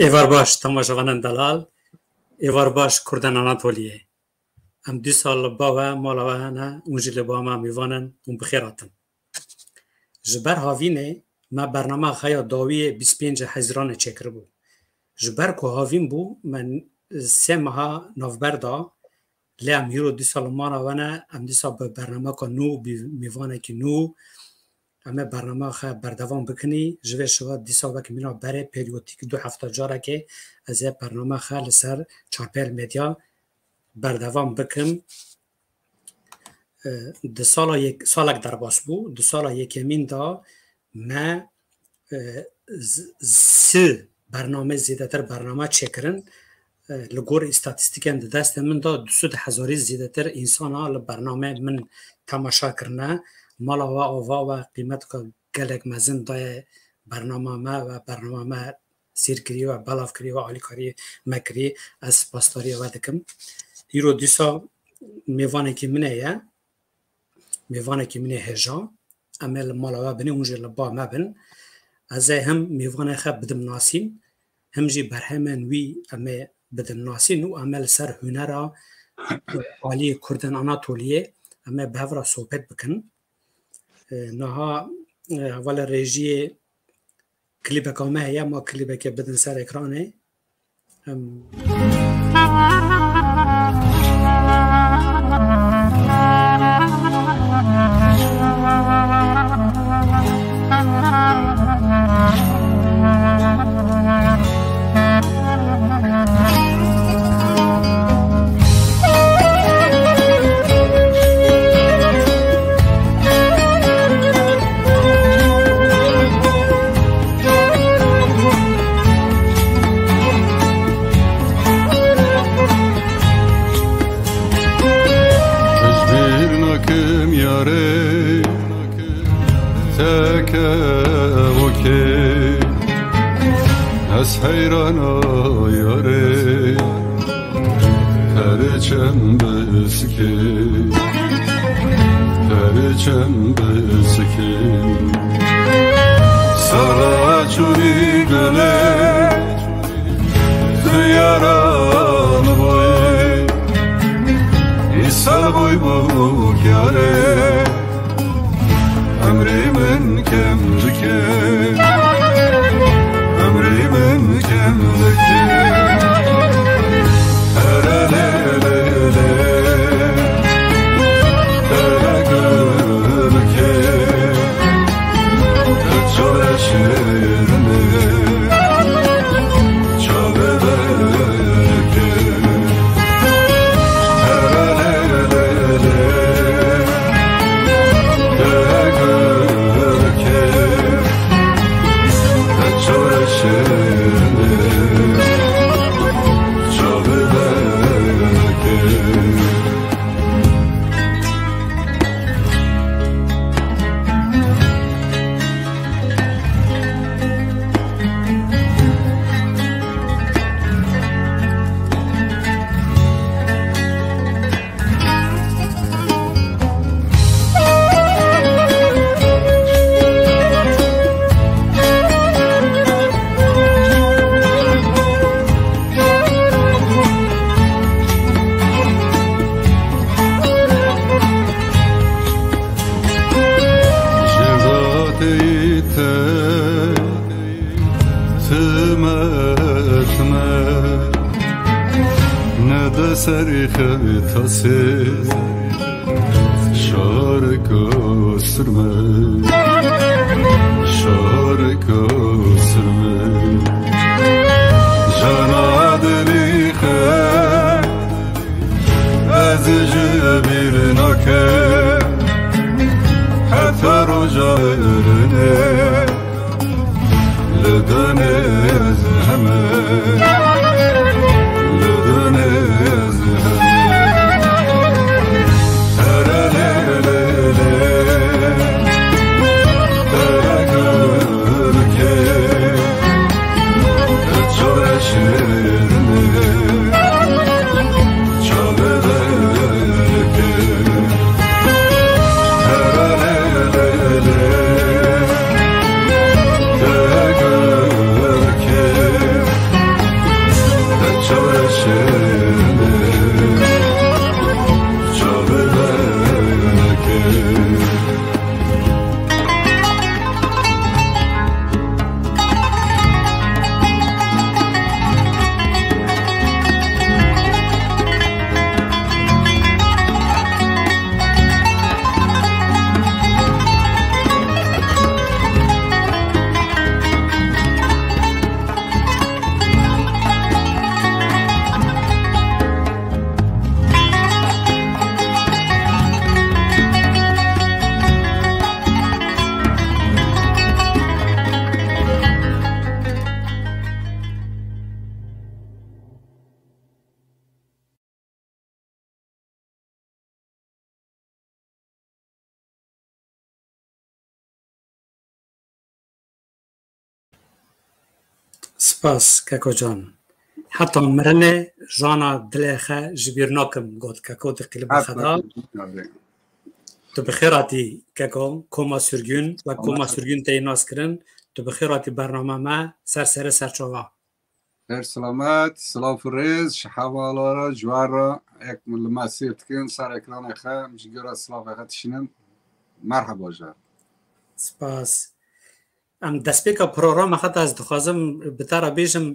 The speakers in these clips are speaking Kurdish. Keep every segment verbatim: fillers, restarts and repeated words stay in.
Êvar baş, temaşevanên delal. Êvar baş, Kurdan Anatoliyê. Em dîsa li ba we, mala we hene, hûn jî li ba me mîvan in, hûn bi xêr hatin. Ji ber havînê me bernama xwe ya dawiyê bîst pêncê Hezîranê çêkiribû. Ji ber ku havîn bû, me sê meha navber da, lê em hîro dîsa li mala we ne, em dîsa bi bernameka nû, bi mîvanekî nû, em ê bernama xwe berdewam bikinî. Ji vê şeva dîsa wek mîna berê periyotîk du hefta carekê ez ê bernama xwe li ser Çarpêl Medya berdewam bikim. E, di sala yek, salek derbas bû, di sala yekemîn de me, e, z-, sih bername, zêdetir bername çêkirin. E, li gor îstatîstîkên di destê min de du sed hezarî zêdetir însana li bername min temaşa kirine. Mala we, ava we qîmetka gelek mezin daye bernama me ve bernama me sêr kirî ve belav kirî ve alîkarî me kirî. Ez spasdariya we dikim. Îro dîsa mêvanekî min ê ye. Mêvanekî min ê hêja. Em ê li mala we binê, hûn jî li ba me bin. Ez ê him mêvanê xwe bidim nasîn, him jî berhemên wî em ê bidim nasîn û em ê li ser hunera aliyê Kurdên Anatoliyê em ê bi hev re sohbet bikin. E, niha, e, hevalê rejiyê klîbeka me heye, ma klîbekê bidin ser ekranê. Em Ez bîr nakim yarê te kevokê, ez heyrana yarê. Perê çem bisikê, perê çem bisikê. Sara çûrî gulê, tu yara min boy. Îsal boy bû yarê. Emrê min kem dike, emrê min kem dike. Here lê lê lê, here gulke, çare şêrine, çare belke. Here lê lê lê. Jêvatê te, Teme, teme, nede serê xetasê, şareka sirme, şareka sirme. Jana dilî xe, ez ji bîr nakem, heta roja rinê. Li dinê ez heme, li dinê ez heme. Here lê lê lê, here gulke, çare şêrine, çare belke. Here lê lê lê. Spas, Keko can. Heta mirinê jana dilê xe ji bîr nakim, got Keko di klîba xwe de. Tu bi xêr hatî, Keko, Koma Sirgûn, wek Koma Sirgûn tê nas kirin, tu bi xêr hatî bernama me, ser serê ser çava. Her selamet, silav û rêz, ji hevala re, ji we re, ek min li me sêr dikin, ser ekranê xe, min ji gora silavê xe dişînim. Merheba ji we. Spas. Em destpêka programa xwe de ez dixwazim bi te re bêjim,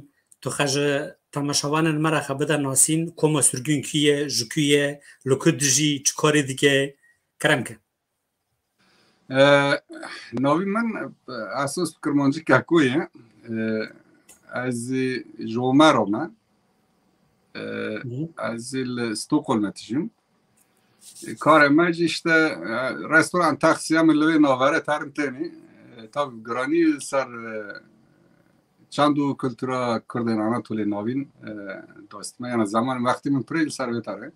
tu xwe ji temaşevanên me re xwe bide nasîn, Koma Sirgûn kî ye, ji ku ye, li ku dijî, çi karî dike, kerem ke. E, navî min, e, esas Kirmancî Keko ye. E, ez ê ji Omero me. E, Hı hı. Ez ê li Stockholm dijîm. E, karê me jî işte, e, restoran, taksiya min li wê navere terim tenê. E, tabi giranî ser, e, çand û kultura Kurdên Anatolê navîn, e, dest me. Yani zaman wextî min pirê li ser vê tare.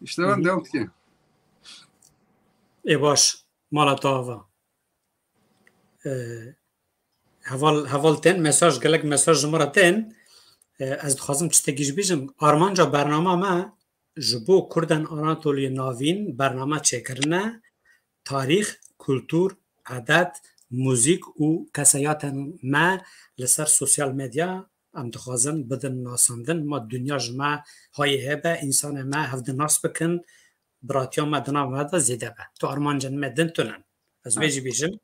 İşte ben Hı hı. devam dikeyim. Ê baş, mala te ava. E, heval, heval tên, mesaj, gelek mesaj ji min re tên. E, ez dixwazim tiştekî jî bêjim. Armanca bernama me ji bo Kurdan Anatoliyê Navîn bername çêkirine, tarîx, kultur, edet, muzîk û keseyatên me li ser sosyal medya em dixwazin bidin nasandin. Ma dinya ji me hayê hebe, însanê me hevdi nas bikin, biratiya me di nav me de zêde be. Tu armancên me din tune. Ez vê Evet. jî bêjim.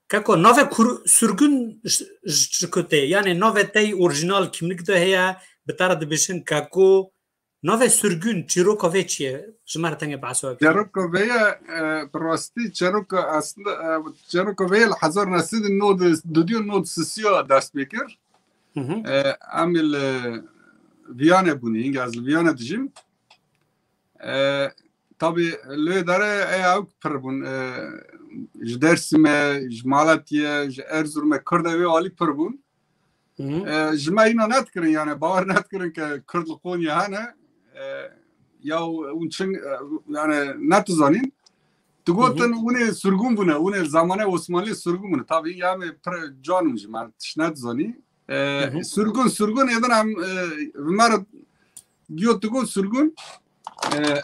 Keko, navê kur-, Sirgûn ji, ji, ji ku tê? Yani navê te yî orijinal kimlik de heye, bi te re dibêjin Keko, navê Sirgûn, çîroka vê çi ye? Ji me re tengê behsa bike. Çîroka vê ye, e, bi rastî çîroka aslında, e, çîroka vê ye li hezar neh sed û nod û du nod sisiya dest pê kir. Hı hı. E, em ê li Viyane bûne, hînga ez li Viyane dijîm. E, tabi lê dere e ew pir bûn. E, ji Dersimê, ji Malatya, ji Erzurumê Kurd e wê alî pir bûn. Hı hı. E, ji me îna nedikirin, yani bawer nedikirin ke Kurd li Konya hene. E, ya hûn çin, e, yani netizanîn. Digotin Hı hı. hûn ê sirgûn bûne, hûn ê zamane Osmanlî sirgûn bûne. Tabi ya me pir can hûn ji me tişt netizanî. E, Hı hı. Sirgûn, sirgûn êdin em, e, bi me re giyo digot sirgûn. E,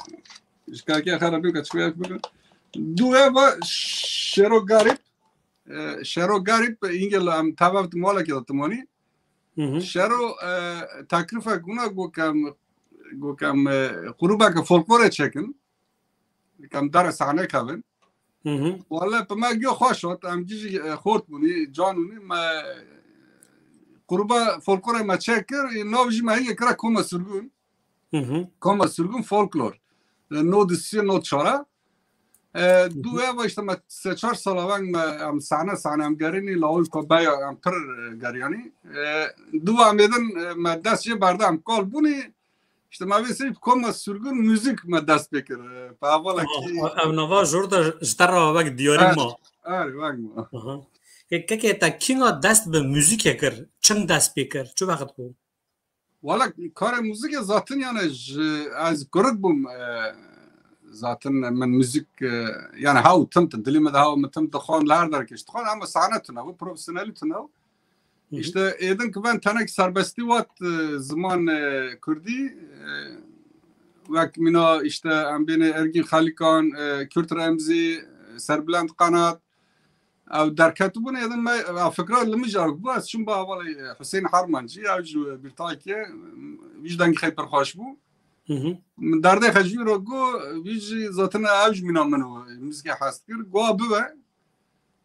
ji kakê xera bin ka çikoya bikin. Du eva Şero Garip. E, Şero Garip, îngil em teveft malekê de timanî. Hı hı. Şero, e, teklifek bûna, got kem, got kem, e, grûbeke folklorê çekin. Kem dere sahne kevin. Hı hı. Wale bi me giyo xweş hat, em gijî, e, xort bûnî, can ûnî, me grûba folklorê me çek kir, e, nav jî me hingê kira Koma Sirgûn. Hı hı. Koma Sirgûn folklor. E, nod û sê, nod çara. E, Hı hı. du eva işte me se çar sala veng me em sahne sahne em gerînî, lawil ko beya em pir, e, geryanî. E, du em êdin, e, me dest jê berde em kal bûnî. İşte me vê serî Koma Sirgûn müzik me dest pê kir. E, pe hevala Aha, kî ev nava jor de ji te re wek diyarî Er, ma. er, veng ma. Aha. Ê, kekê te kînga dest bi muzîkê kir? Çim dest pê kir? Çi wext bû? Wala karê muzîkê zaten yani ji, ez kurik bûm, e, zaten min muzîk, e, yani hew tim, dilê min de hew, min tim dixwand, li her derkê jî dixwand, ama sahne tune bû, profesyonelî tune bû. Hı hı. İşte êdin ki ben tenek serbestî wat, e, ziman, e, kurdî, e, wek mîna işte em bêne Ergîn Xelîkan, e, Kürt Remzî, e, Serbülent Kanat, ew derketibûn êdin me, ev fikra li min jî ew bû, ez çûm ba hevalê Huseyîn Hermancî, ew jî Bîrtayke, wî jî dengê xwe pir xweş bû. Hı hı. Min derdê xwe ji wî re got, wî jî zaten ew jî mîna min û muzîkê hez dikir, got bibe.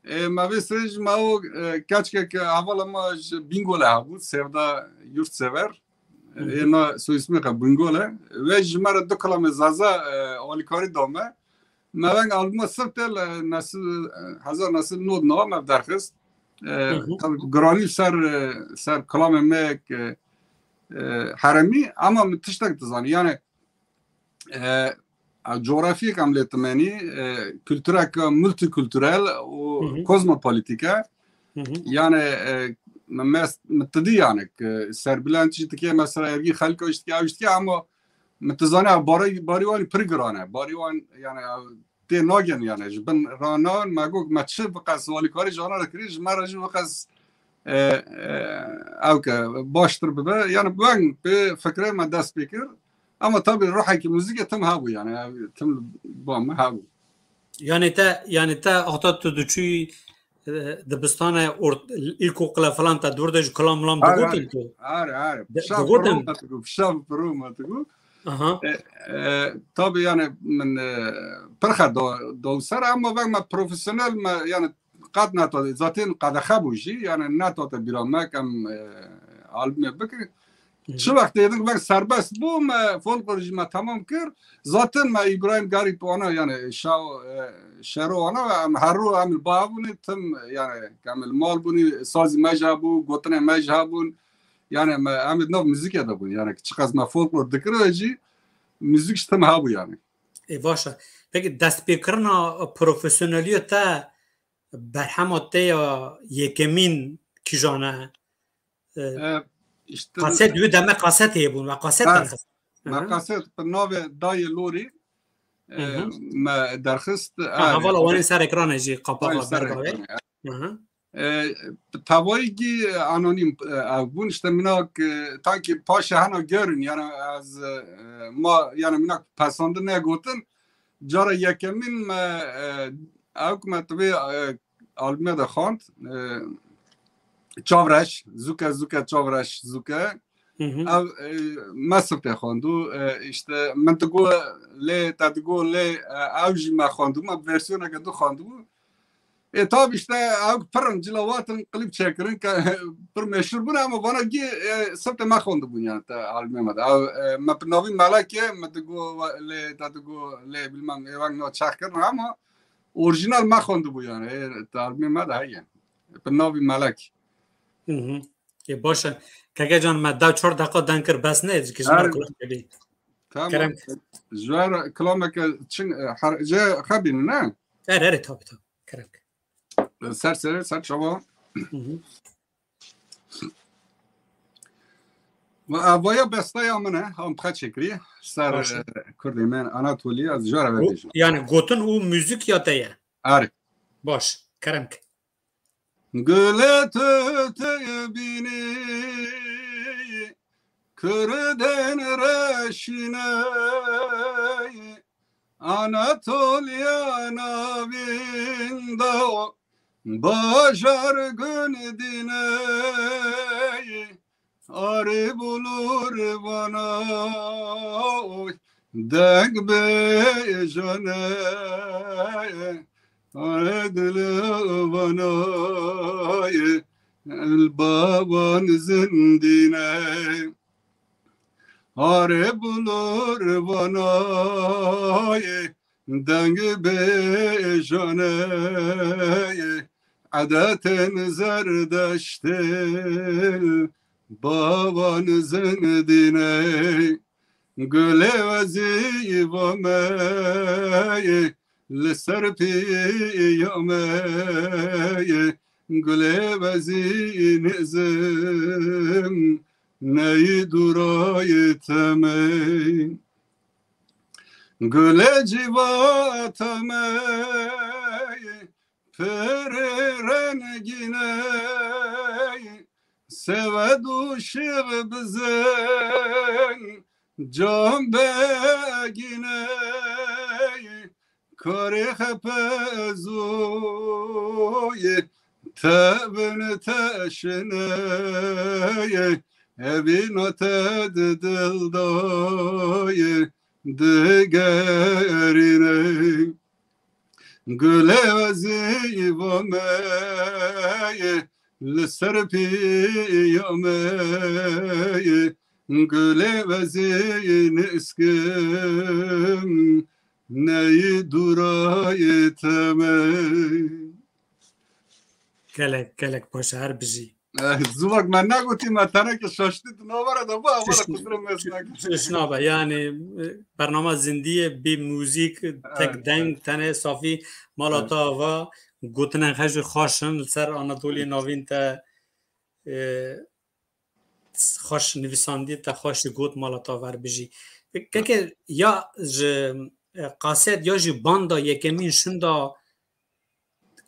Ê, me vê serê jî me o, e, keçkek hevala me ji Bîngolê hebû, Sevda Yurtsever. Hı hı. Ê, na soyîsmê xwe Bîngol e. Wê ji me re du kilamê Zaza, e, alîkarî da me. Me veng albuma Siftel, e, nesil, e, hezar nesil nod nava me derxist. E, Hı hı. tabii giranî ser, e, ser kilamê me, e, e, heremî, ama min tiştek dizanî. Yani, e, coğrafiyek em lê timenî, e, kulturek multikulturel û Hı hı. kozmopolitîk e. Hı hı. Yani, e, me, me, me tidî yani, ki Serbülent jî dike, mesela Ergîn Xelîka jî dike, ew jî dike, ama min dizane, barî, barî wan pir giran e. Barî wan, yani, ew tê nagin, yani, ji bin ranan, me got, me çi biqas alîkarî ji ana re kirî, ji me re jî biqas e, e, ew ke baştir bibe. Yani ben bi fikrê me dest pê kir. Ama tabii ruhekî muzîkê tim hebû yani. Ev tim ba me hebû. Yani te, yani te axta tu diçûyî, e, dibistane ort-, îlkokula falan te dûr de ji kilam milam digotin tu? Are, are. Pişa pirû me digo, pişa pirû me digo. Aha. E, e, tabii yani min, e, pirxe do, do ser ama ben me profesyonel me yani qat neta, zaten qadexe bû jî, yani neta te bîra me kem, e, albumê bikin. Çi wextê din ben serbest bû me folklor jî me tamam kir. Zaten me İbrahim Garip wana yani şaw, e, şero wana ve em her ro em li ba bûne tim yani em li mal bûne sazî me jî hebû, gotinê me jî hebûn. Yani me em di nav muzîkê de bûn. Yani çiqas me folklor dikir jî muzîk jî tim hebû yani. Ê baş e. Peki destpêkirina profesyoneliya te berhema te ya yekemîn kîjan e? E, işte, kaset, wê deme kaset heye bûn, me kaset derxist. Me kaset bi navê Dayê Lorî, e, me derxist. Ha, vala wanên ser ekranê jî qapaxa ber bavê. E, tevayî gî anonim, e, ev bûn, işte minak, e, tankî paşa hena görün, yani ez, e, ma, yani minak pesandin negotin, cara yekemîn me, e, ew ku me tivê, e, albumê de xwend, e, Çavreş, Zuke, Zuke, Çavreş, Zuke. Ev, e, me sifte xwendû, e, işte min digo lê, te digo lê, e, ew jî me xwendû, me versiyoneke du xwendibû. E, tabi işte ew pir in, cilawatin, klîp çekirin, ke pir meşhur bûn, ama vana gî, e, sifte me xwendibûn yani te albumê me de. Ew, e, me bi navî Melekê, me digo lê, te digo lê, bilmem, ê wek na çex kirin, ama orijinal me xwendibû yani, e, te albumê me de heye. Bi navî Melek. Hı hı. Ê, baş e. Keke can, me dew çar deqa deng kir, bes ne, ji kijmar kulak kebî. Tamam. Kerem. Ji wer kilameke çin, e, her, je xebîn ne? Erê, erê, tabi, tabi. Kerem. Ser serê, ser çava. Hı hı. Ve avaya bestaya min e, ham xeçekirî, ser, baş e, e, Kurdê min, Anatolî, ez ji wer ve bêjim. Yani gotin û müzik ya te ye? Erê. Baş, kerem ke. Gulê tu tê bînî, Kurdên reşînê, Anatoliya navîn da, bajar gundînê, arê bulur vana, deng bêjane. Arê dil vanayê, li bavan zindîne. Arê bulur vanayê, deng bêjane. Edetên Zerdeştê, li bavan zindîne. Gulê wezî va me ye, li ser pîya me ye, gulê wezî nizim neyî dûrayê te me. Gulê cîvata me ye, pir rengîne, sewed û şîx bizin cambegîne, karê xepezoyê tevin teşine, evîna te di dil dayê digerîne. Gulê wezî va me ye, li ser pîya me ye, gulê wezî niskim neyî dûrayê te me. Gelek, gelek baş e, her bijî. Eh, Zulak, me negotî, me teneke şaştî di navara de bû, ama kudirim ez nekir. Çiş nabe, yani, e, bernama zindî ye, bê muzîk, tek deng, tenê safî mala te ava, gotinên xwe jî xweş in, li ser Anatoliyê navîn te, e, xweş nivîsandî, te xweş jî got, mala te ver bijî. Keke ya ji, e, kaset ya jî banda yekemîn şinda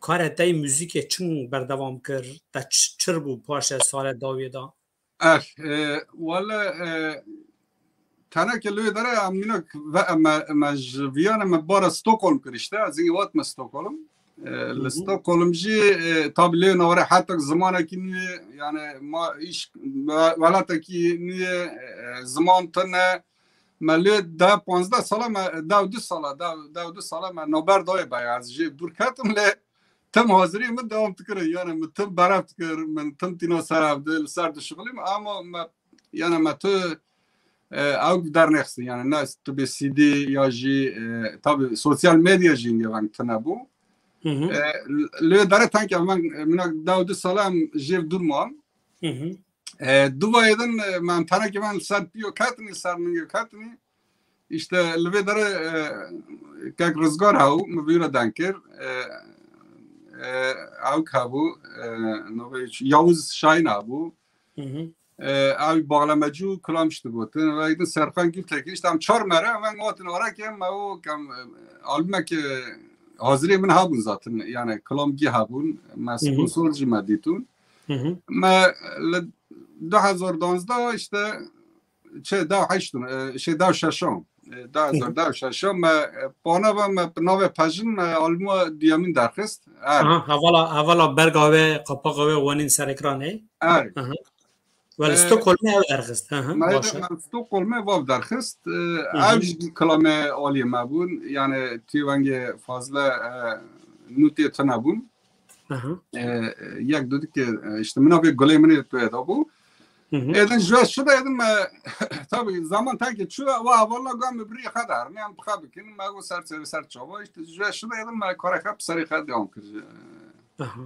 karê te yê muzîkê çing berdewam kir? Te çi, çir bû paşê salê dawiyê de? Eh, e, wala, e, teneke lê dere em mînak ve, me, me ji viyane me bara Stockholm kir işte. Ez ê wat me Stockholm. E, li Stockholm jî, e, tabi lê navre hetek zimanekî nû ye, yani ma îş, we-, welatekî nû ye, e, ziman tune. Me lê de panzdeh sala me, dew du sala, dew, dew du sala me naber dayê be. Ez jê dûr ketim lê tim hazirî min dewam dikirin. Yani min tim beref dikir, min tim tîna ser ev di, li ser dişixulîm. Ama me, yani me tu, e, ew dernexistin. Yani ne tu bê C D ya jî, e, tabi sosyal medya jî hingê veng tune bû. E, lê dere tenke veng, e, minak dew du sala em jê dûr man. E, duvayê din, e, me em tenekê me li ser pîyo ketinî, ser ningê ketinî. İşte li vê dere, e, kek Rizgar hebû, min vî re deng kir. E, e, ewk hebû, e, navê çi, Yavuz Şahin hebû. E, ew baxlemecî û kilam ji digotin. Ve din Serkan Gültekin, işte em çar mere, em veng hatin arekê, me o kem, e, albumeke hazirê min hebûn zaten. Yani kilam gî hebûn, me sponsor jî me dîtûn. Me li du hezar danzdeh işte, çi, dew heşt, e, şey, dew şeşan. E, du hezar dew şeşan me, e, pana ve me bi navê Pejin me albuma duyemîn derxist. Er. Aha, hevala, hevala berga wê, qapaxa wê wenîn ser ekranê. Er. Aha. Wele E, Stockholm'e ew derxist. Aha, me baş e. Me Stockholm'e vav derxist. E, ew jî kilamê aliyê me bûn. Yani tî wengê fazla, e, nûtê tune bûn. Aha. E, yek du dike, e, işte min navê gulê min ê tu ê da bû. Êdin ji wê şida êdin me, tabi zaman tenke çû, wa hevala gam me birî xwe de her, ne em bi xwe bikin, me got ser serê ser çava, işte ji wê şida êdin me karê xwe bi serê xwe dewam kir. Aha.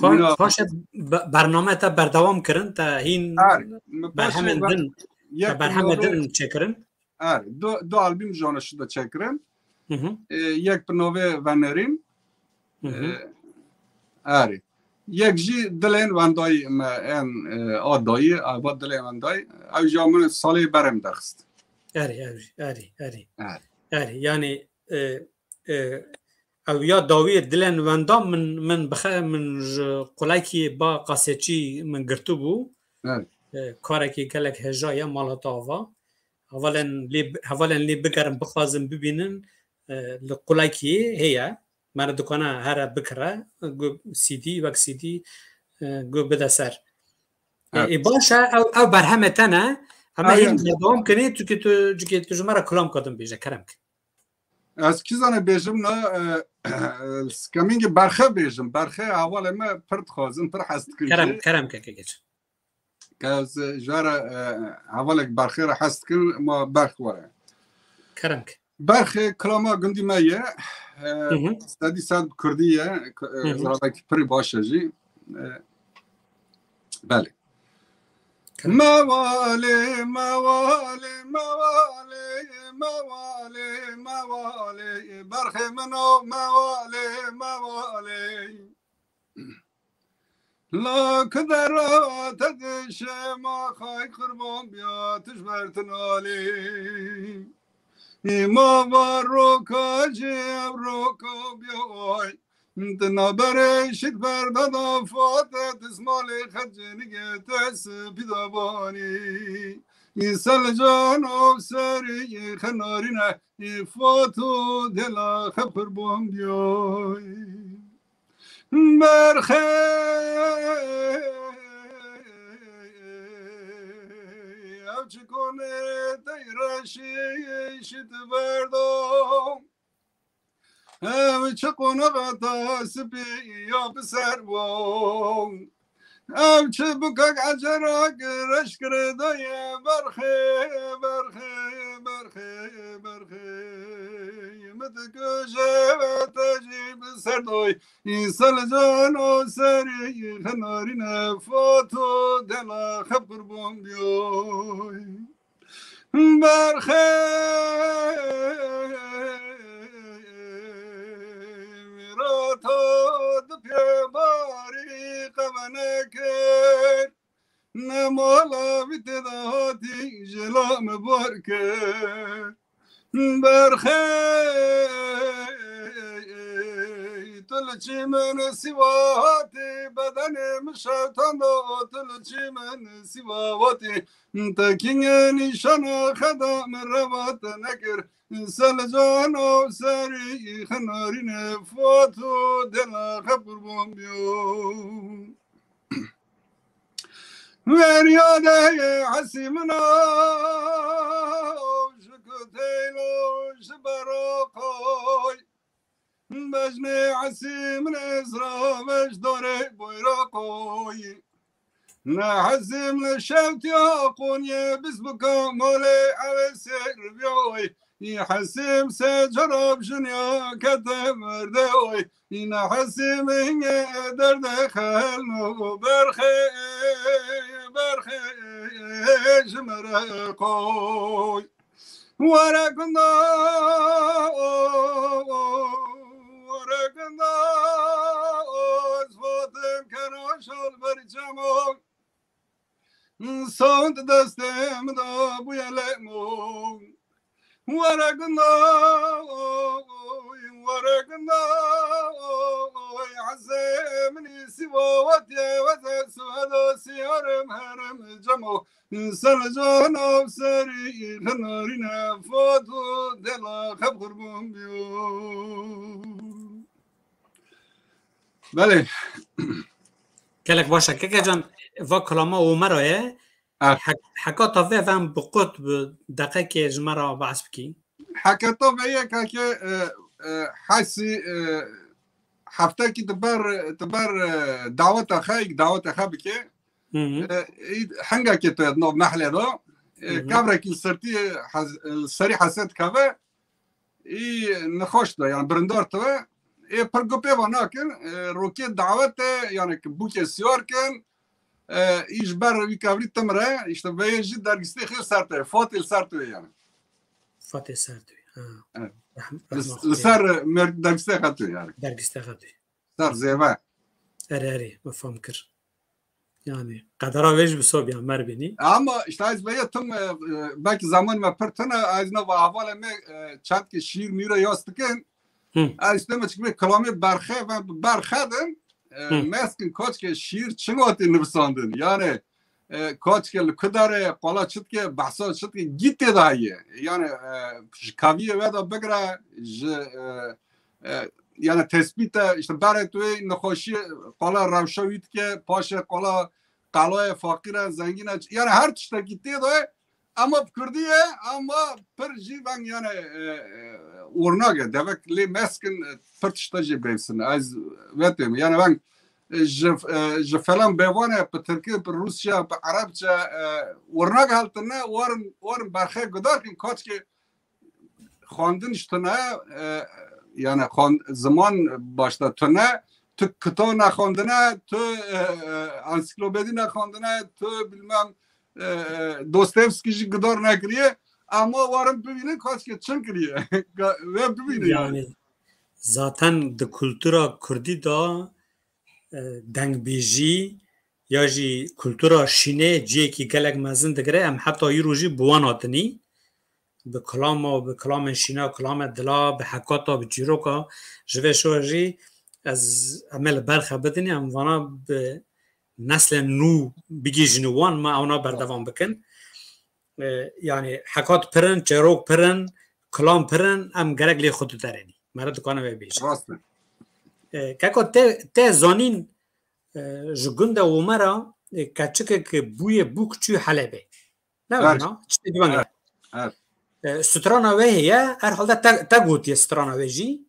Pa-, Mina- paşê be-, bername te berdewam kirin, te hîn Er, min paşê berhemên ber-, din, te yek berhemên navê din çêkirin? Er, du, du album jana şida çêkirin. Hı hı. E, yek bi navê Venerîn. Hı hı. E, erê. Yek jî Dilên Wendayî me en, e, a dayî, a va Dilên Wendayî. Ew jî min salê berem derxist. Erê, erê, erê, erê. Erê. Erê, yani, e, e, ew ya dawiyê Dilên Wenda min, min bixe-, min ji qulekî ba kasetçî min girtibû. Evet. E, karekî gelek hêja ye, mala te ava. Hevalên lê, hevalên lê bigerin, bixwazin bibînin, e, li qulekî heye. Mere dikana here bikire, gu C D, wek C D, e, gu bide ser. E, Evet. e, baş e, ew, ew berhemê te ne. Em ê Aynen. hîn berdewam kinî, çikî tu, çikî tu ji me re kilam kadin bêje, kerem ke. Ez kî zane bêjim na, e, skemîngê berxe bêjim. Berxe hevalê me pir dixwazin, pir hez dikin Kerem, jî. kerem ke, ke geç. Ke ez ji we re, e, hevalek berxê re hez dikin, ma berx were. Kerem ke. Berxê kilama gundî me ye. E, Hı hı. Sedî sed bi kurdî ye. K-, e, Hı hı. Ziravekî pirî baş e jî. E, belê. Kerem. Mewalê, mewalê, mewalê, mewalê, mewalê, berxê min o, mewalê, mewalê. La ki dera te dişe ma xay qirban biya, tu ji ber tu nalê. Ê ma va roka jê ev roka biya ay. Di naberê şit berda da fate, dismalê xet cenige te spî da banî. Îsel can o serê xenarîne, ê fato dela xeb qurban biya. Berxê, ev çi konê tey reşî şit berda. Ev çi qonaxa ta spî ya bi ser bo. Ev çi bikak ecera ki reş kire daye berxê, berxê, berxê, berxê. Mi dikuje ve te jî bi ser doy. Îsel can o serî xenarîne fato dela xeb qurban biyoy. Berxê mirata di pê barî qevenekir. Ne mala wî tê de hatî ji la min bar kir. Berxê tu li Çî min sîwatî, bedenê min şewtan do, tu li çî min sîwatî. Tekînê nîşana xeda min rewa te nekir. Selcan o serî xenarîne fat û dela xwe qurban biyo. Weriyade hesî min a, ji kuteylo ji beroqoy. Bejnê hesî min ezra vej dore boyra qoy. Ne hesîm li şewtiya qonye biz bika molê eve ser biyoy. Î hesîm se cerab jinya kete merde oy. Î ne hesîm inge derde xelno berxe, berxe ji mere qoy. Were gunda, were gunda, ez votim kena şol ber cemo. Sond destê min da bûye lemo. Were gunda, were gunda, hezê min î sîva wetiye, weze suheda siyarim herim cemo. Selcan o serî xenarîne fat û dela xwe qurban biyo. Belê. Gelek baş e. Keke can, va kilama Omera ye. Ah. Hek-, hekata vê vem bi qut bi deqekê ji me re behs bikî. Hekata vê ye keke, e, e, hesî, e, heftekî tu ber, tu ber, e, daweta xwe, daweta xwe bike. Hı hı. E, î hengekê tu nav mehlê de, e, Hı hı. kevrekî li sertî hez-, li serî hesed keve, î nexweş de, yani birindar tu ve, ê pir gupê va nakin, e, rokê dawete, yani ki bûkê siyar kin, e, î ji ber wî kevrî timre, işte veye jî dergistê xêr ser tu, fatê li ser tu yani. Fatê ser tu, ha. Evet. Rehm-, Li, rehma li Xwedê. Ser mer-, dergistê xwe tu yani. Dergistê xwe tu. Ser zêve. Erê, erê, me fam kir. Yani, qedera vê jî bi sobiya me re bînî. Ama işte ez veye tim, e, e, belki zaman me pir tune, ez ne va hevalê me, e, çendkê şiir mîre yaz dikin. Hı. Ez işte me çikmê kilamê berxe, ve berxe din, e, Hı. meskin koçke şiir çinga tê nivîsandin. Yani, e, koçke li ku dere, qala çitke, behsa çitke, gît tê de heye. Yani, e, ji kaviyê ve de bigre, ji, e, e, yani tespîte, işte berê tu yê nexweşiyê, qala rewşa wî dike, paşê qala qaloyê faqîre, zengîne, yani her tiştekî tê de, ama bi kurdî ye, ama pir jî veng yani, e, e, ornage, devek lê meskin, e, pir tişta jê bêvsin. Ez vetêm, yani veng, e, ji, e, ji falan bêvan e, bi tirkî, bi rûsya, bi erebçe, e, ornag heltine, warin, warin berxê gudar kim, kaçkê xwendin ji tune, e, yani xwend-, ziman başta tune, tu kitap nexwendine, tu, e, e, ansiklopedî nexwendine, tu bilmem, e, e, Dostoyevskî jî gidar nekiriye, ama warin bibînin kaçkê çin kiriye. Ga-, ve bibînin yani. Yani, zaten di kultura kurdî de, e, dengbêjî ya jî kultura şînê cihekî gelek mezin digire, em heta îro jî bi wan hatinî. Bi kilama, bi kilamên şîna, kilamê dila, bi hekata, bi çîroka, ji vê şoya jî ez, em ê li ber xwe bidinî, em vana bi neslên nû bigihîjin û wan me ewna berdewam bikin. E, yani hekat pir in, çîrok pir in, kilam pir in, em gerek lê xwe diderênî. Mere dikane vê bêjin. Rast e. E, keko te, te zanîn, e, ji gundê Omera, e, keçikek bûye bûk çû Helebê. Ne Evet. wina? Çi dibang Evet. Evet. E, strana wê heye, herhalde te, te gotiye strana wê jî.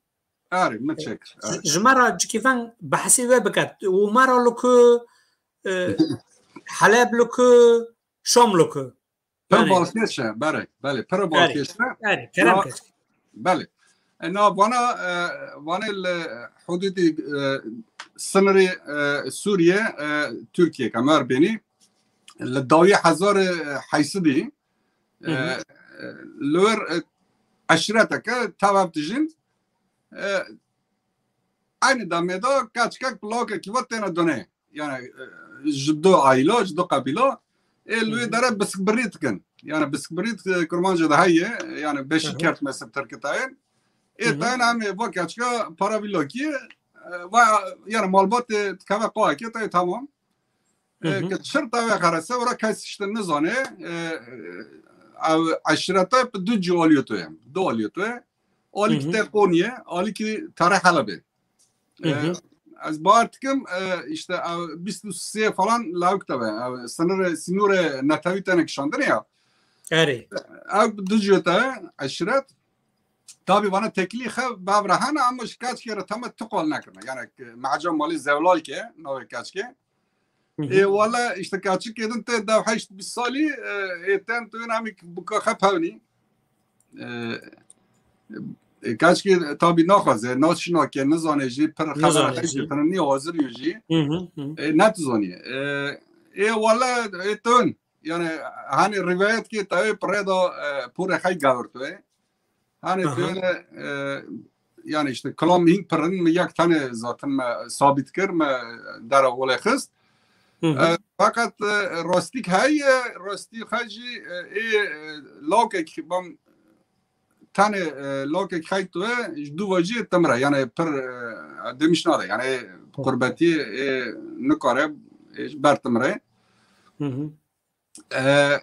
Erê, min çek. Ji, ji me re cikî veng behsê wê biket. Omera li ku, e, Heleb li ku, Şam li ku. Pir Yani balkêş e, berê, belê, pir Erê, balkêş e. erê, kerem Ya, kes. belê. E, na vana, e, vanê li hududî, e, sinirê, e, Sûriye, e, Tirkiye, ke me re bênî, li dawî hezarê heysidî, e, Hı hı. e, li wir, e, eşîreteke tev hev dijîn, e, eynî demê de keçikek bi lawkekî ve têne dunê. Yani, e, ji du aîla, ji du qebîla, ê li wê Hı hı. dere biskbirî dikin. Yani biskbirî, e, kurmancê de heye, yani beşî Hı hı. kert mesela tirkî tayên. Ê Hı hı. tayên em ê va keçika para vî lokî, va, yani malbatê dikeve qoyekê, tayê tamam. E, ke çir tayê xerese, ora kes işte nizane, e, e, ev eşirete bi du cî alî to ye. Du alî to ye. Alîkî te Qoniyê, alîkî tere Helebê. E, ez bawer dikim, e, işte ev bîst û sê falan lawik te be. Ev sınırı, sınırı netewî tene kişandine ya. Erê. Ev bi du cî te eşiret. Tabi vana tekilî xe bavra hene ama ji kaç kere teme tu qal nekirine. Yani, e, Meca Malî Zewlal ke, navê kaçke. Ê wala işte kaçik edin te dev heşt bîst salî, e, ê ten tu namik buka xe pewnî. E, e, kaçke tabi naxwaze, nas şina ke, nizane jî, pir xebera Nizane heşt jî. Tene niye hazir yo jî. E, ne tu zanî. E, ê wala, ê tun. Yani, hani rivayet ki tabi pireda, e, pure xey gavurtu, e. Hani Aha. Böyle, e, yani işte kelam hîn pirin mi yek tane zaten me sabit kir, me dera wele xist. E, fakat, e, rastîk heye, rastî xwe jî, e, ê, e, lokek bam tane, e, lokek xeyt we ji du vajî timre, yani pir, e, demiş nade, yani qurbetî, e, nikare, e, ber timre. E,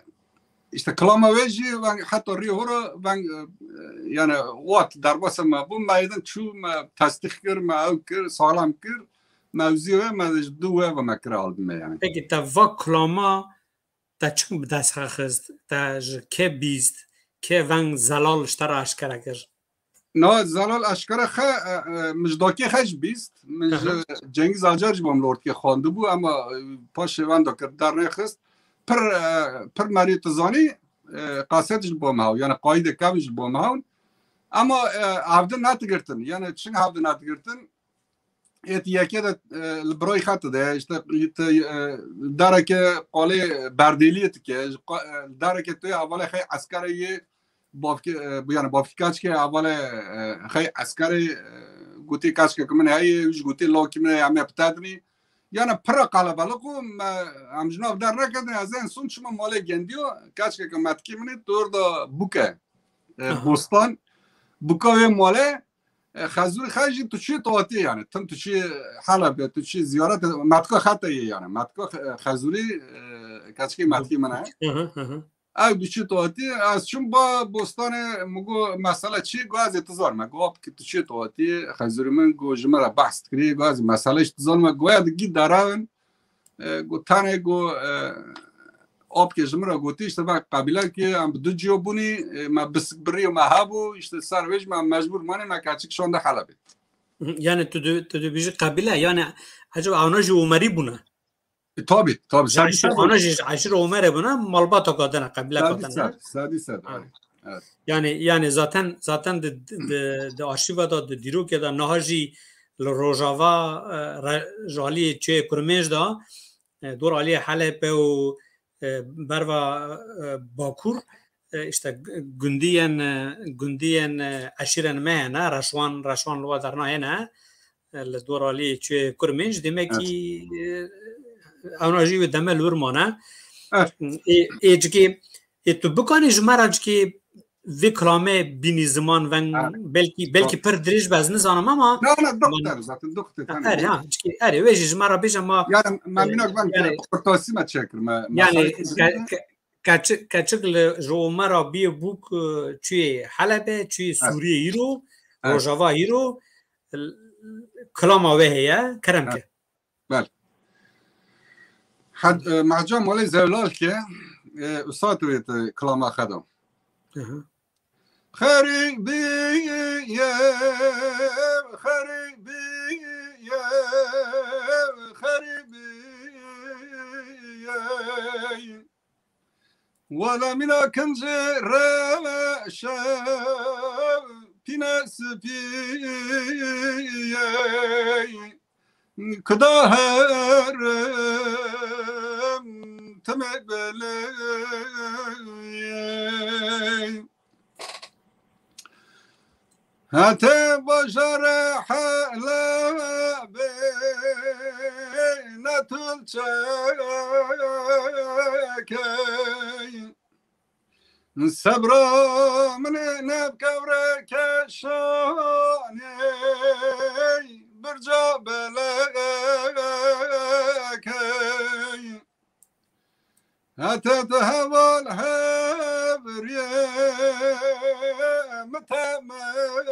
işte kilama wê jî veng heta rî hora veng, e, yani wat derbasa me bû, me êdin çû, me tesdîq kir, me ew kir, saxlam kir, me ew zî wê, me ji du wê ve me kir albime yani. Peki te va kilama te çi bi dest re xist? Te ji kê bîst? Kê veng Zelal ji te re eşkere kir? Na, Zelal eşkere xe, e, e, min ji dakê xe jî bîst. Min ji Aha. Cengiz Acar jî bom lortke xwendibû, ama, e, paşê wenda kir, dernexist. Pir, e, pir merî tu zanî, e, kaset ji bom hew, yani qayîdê kevn ji bom hewn. Ama, e, hevdin nedigirtin. Yani çin hevdin nedigirtin? Êt yeke de, e, li birayî xet de, işte, te, e, dereke qalê berdêliyê dike, ji qa-, e, dereke tu yê hevalê xey eskerê yê bavkê, e, bu yani bavkî kaçke hevalê, e, xey eskerê, e, gotê kaçke ki min heye, wî jî gotê lokî min heye, em ê bi te dinî. Yani pira qelebelik û me, em ji nav der neketin, ez en son çima malê gendiyo, kaçke ki metkî min ê, tu orada buke, e, Aha. Bostan, buka wê malê, e, Xezûrî xwe jî tu çi tu hatî yani. Tim tu çi Helebê, tu çi ziyaret, metka xete ye yani. Metka xe-, Xezûrî, e, keçikê metkî min e. Hı hı, hı hı. Ew tu çi tu hatî, ez çûm ba bostanê, min got, mesele çi? Got, ez ê tu zar me. Got, apkî tu çi tu hatî, Xezûrî min, got, ji min re behs dikirî, got, ez ê mesele jî tu zar me. Got, ya di gî derawin, E, got, tenê got, e, apkê ji min re gotî, işte, me qebîle ki em bi du ciyo bûnî, e, me bisikbirî me hebû, işte, ser vê jî me mecbûr manê me keçik şonde Helebê. Hı, yani tu dü-, tu dibêjî qebîle, yani ecaba ana jî Omerî bûne? E, tabii, tabii. Ji eşîr, ana jî ji eşîr Omerê bûne, malbata katene, qebîle katene. Sedî sed, sedî sed, evet. Yani, yani zaten, zaten di, di, di arşîva de, di dîrokê de niha jî li Rojava, e, re-, ji aliyê çiyê Kurmênc de, e, dor aliyê Helebê û, e, berva, e, Bakur, e, işte g-, gundiyên, e, gundiyên, e, eşîrên me hene, Reşwan, Reşwan li we derna hene, e, li dor aliyê çiyê Kurmênc, demekî, e, ewna jî wê deme li wir mane. Ê, ê cikê, ê tu bikanî ji me re cikê vê kilamê bînî ziman veng, belkî, belkî pir dirêj be, ez nizanim ama. Na, na, doktor zaten, doktor, tamam. Erê, ha, cikê, erê, wê jî ji me re bêje ma, yani, me, e, mînak ben yani, kurtasî me çêkir, me, me yani, xalî ke-, ke-, keçik, keçik li ji Omera bîye bûk, e, çûyê Helebê, çûyê Sûriyê îro, Rojava îro, l-, kilama wê heye, kerem ke. Bel. Had, e, Meca Malê Zewlal ke, e, usat wê te kilama xeda. Hı hı. Xerîbiye, xerîbiye, xerîbiye. Wele mîna kincê reşe pîne sipî ye. Kuda herim timê belê ye. Hete bajarê Helebê ne tulçekey. Sebra min ê ne bi kevre keşanê. Birca belekey. Hete tu heval hevriyê min temekey.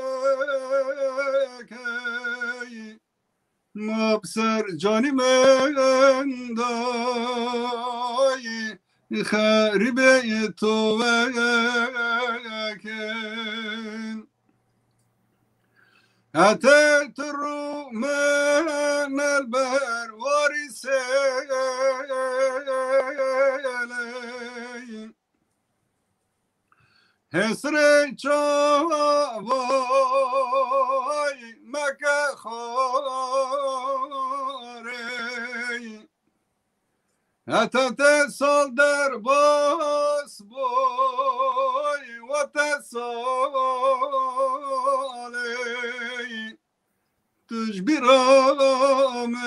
Ma bi ser canî min dayî xerîbê tu vekin. Hete tu rû min el ber warî sêley. Hesrê çavay meke xwarey. Heta te sal derbas boy, we te saley. Tu ji bîra min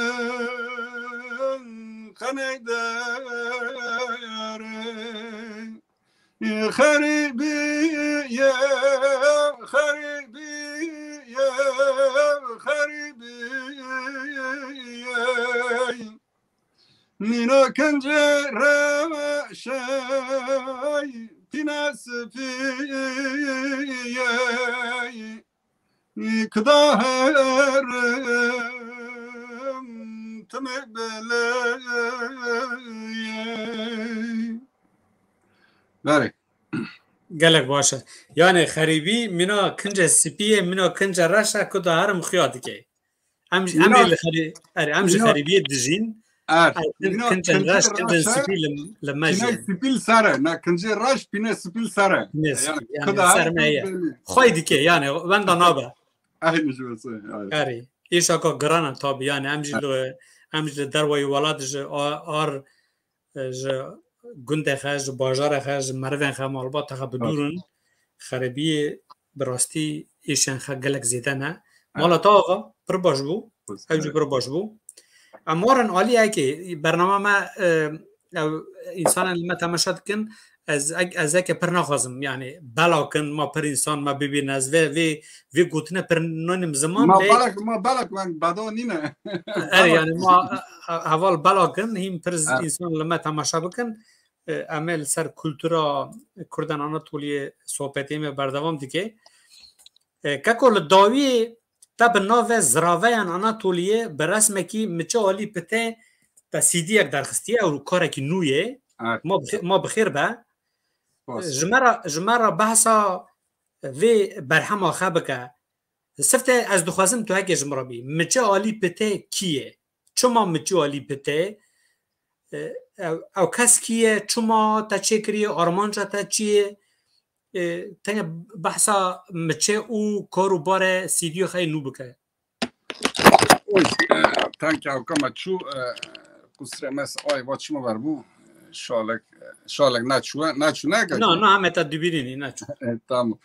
qeney derey. Xerîbiyê, xerîbiyê, xerîbiyê. Mîna kincê reşey, pîne spîyey. Kuda herim timê beleyê. Berê. Gelek baş e. Yani xerîbî mîna kince spî ye, mîna kince reş e, kuda herim xuya dike. Em, em Mîna, ê li xerî-, erê, em ji mîna, xerîbiyê dijîn. Er, Ay, kin-, mîna kincên kincê reş, kincên reş, spî li, li me jî pîne ye. Spî li ser e. Na kincê reş, pîne spî li ser e. Pîne spî, yani, yani, kuda ser her me ye. Belli. Xwey dike, yani, wenda nabe. Aynı ji wesê, aynı. Erê, îşaka giran e tabi, yani, em jî Er. li, em jî li derwayî welat ji a-, ar, e, ji gundê xe, ji bajarê xe, ji merivên xe, malbata xe bi dûr in. Xeribiyê bi rastî êşên xe gelek zêde ne. Mala te ava pir baş bû. Ew jî pir baş bû. Em warin aliyekê bernama me, e, ew, însanên li me temaşe dikin, ez, ez eke pir naxwazim, yani, bela kin, ma pir însan me bibîne, ez vê, vê, vê gotine pir nanim ziman, Ma lê belek, ma belek, wen beda nîne. Er, yani, ma, e, e, heval bela kin, hîn pir z-, Evet. însan li me temaşe bikin. E, em ê li ser kultura Kurdan Anatoliyê sohbetê me berdewam dike. E, keko li dawiyê te bi navê Ziraveyan Anatoliyê bi resmekî Miçe Alî Pitê te C D yek derxistiye, ew karekî nû ye. Evet. Ma bi xê-, ma bi xêr be. Spas. Ji me re, ji me re behsa vê berhema xe bike. Sifte ez dixwazim tu heke ji min re bî. Miçe Alî Pitê kî ye? Çima Miçe Alî Pitê? E, ew, ew kes kî ye? Çima te çêkiriye? Armanca te çi ye? E, tenya behsa Miçe û kar û barê C D xey nû bike. Oy, e, tanka hewka me çû, e, qusrê me s-, ay, va çima ver bû? Şalek, şalek naçû, naçû ne? Na, na, heme te dibîrînî, naçû. E, tamam.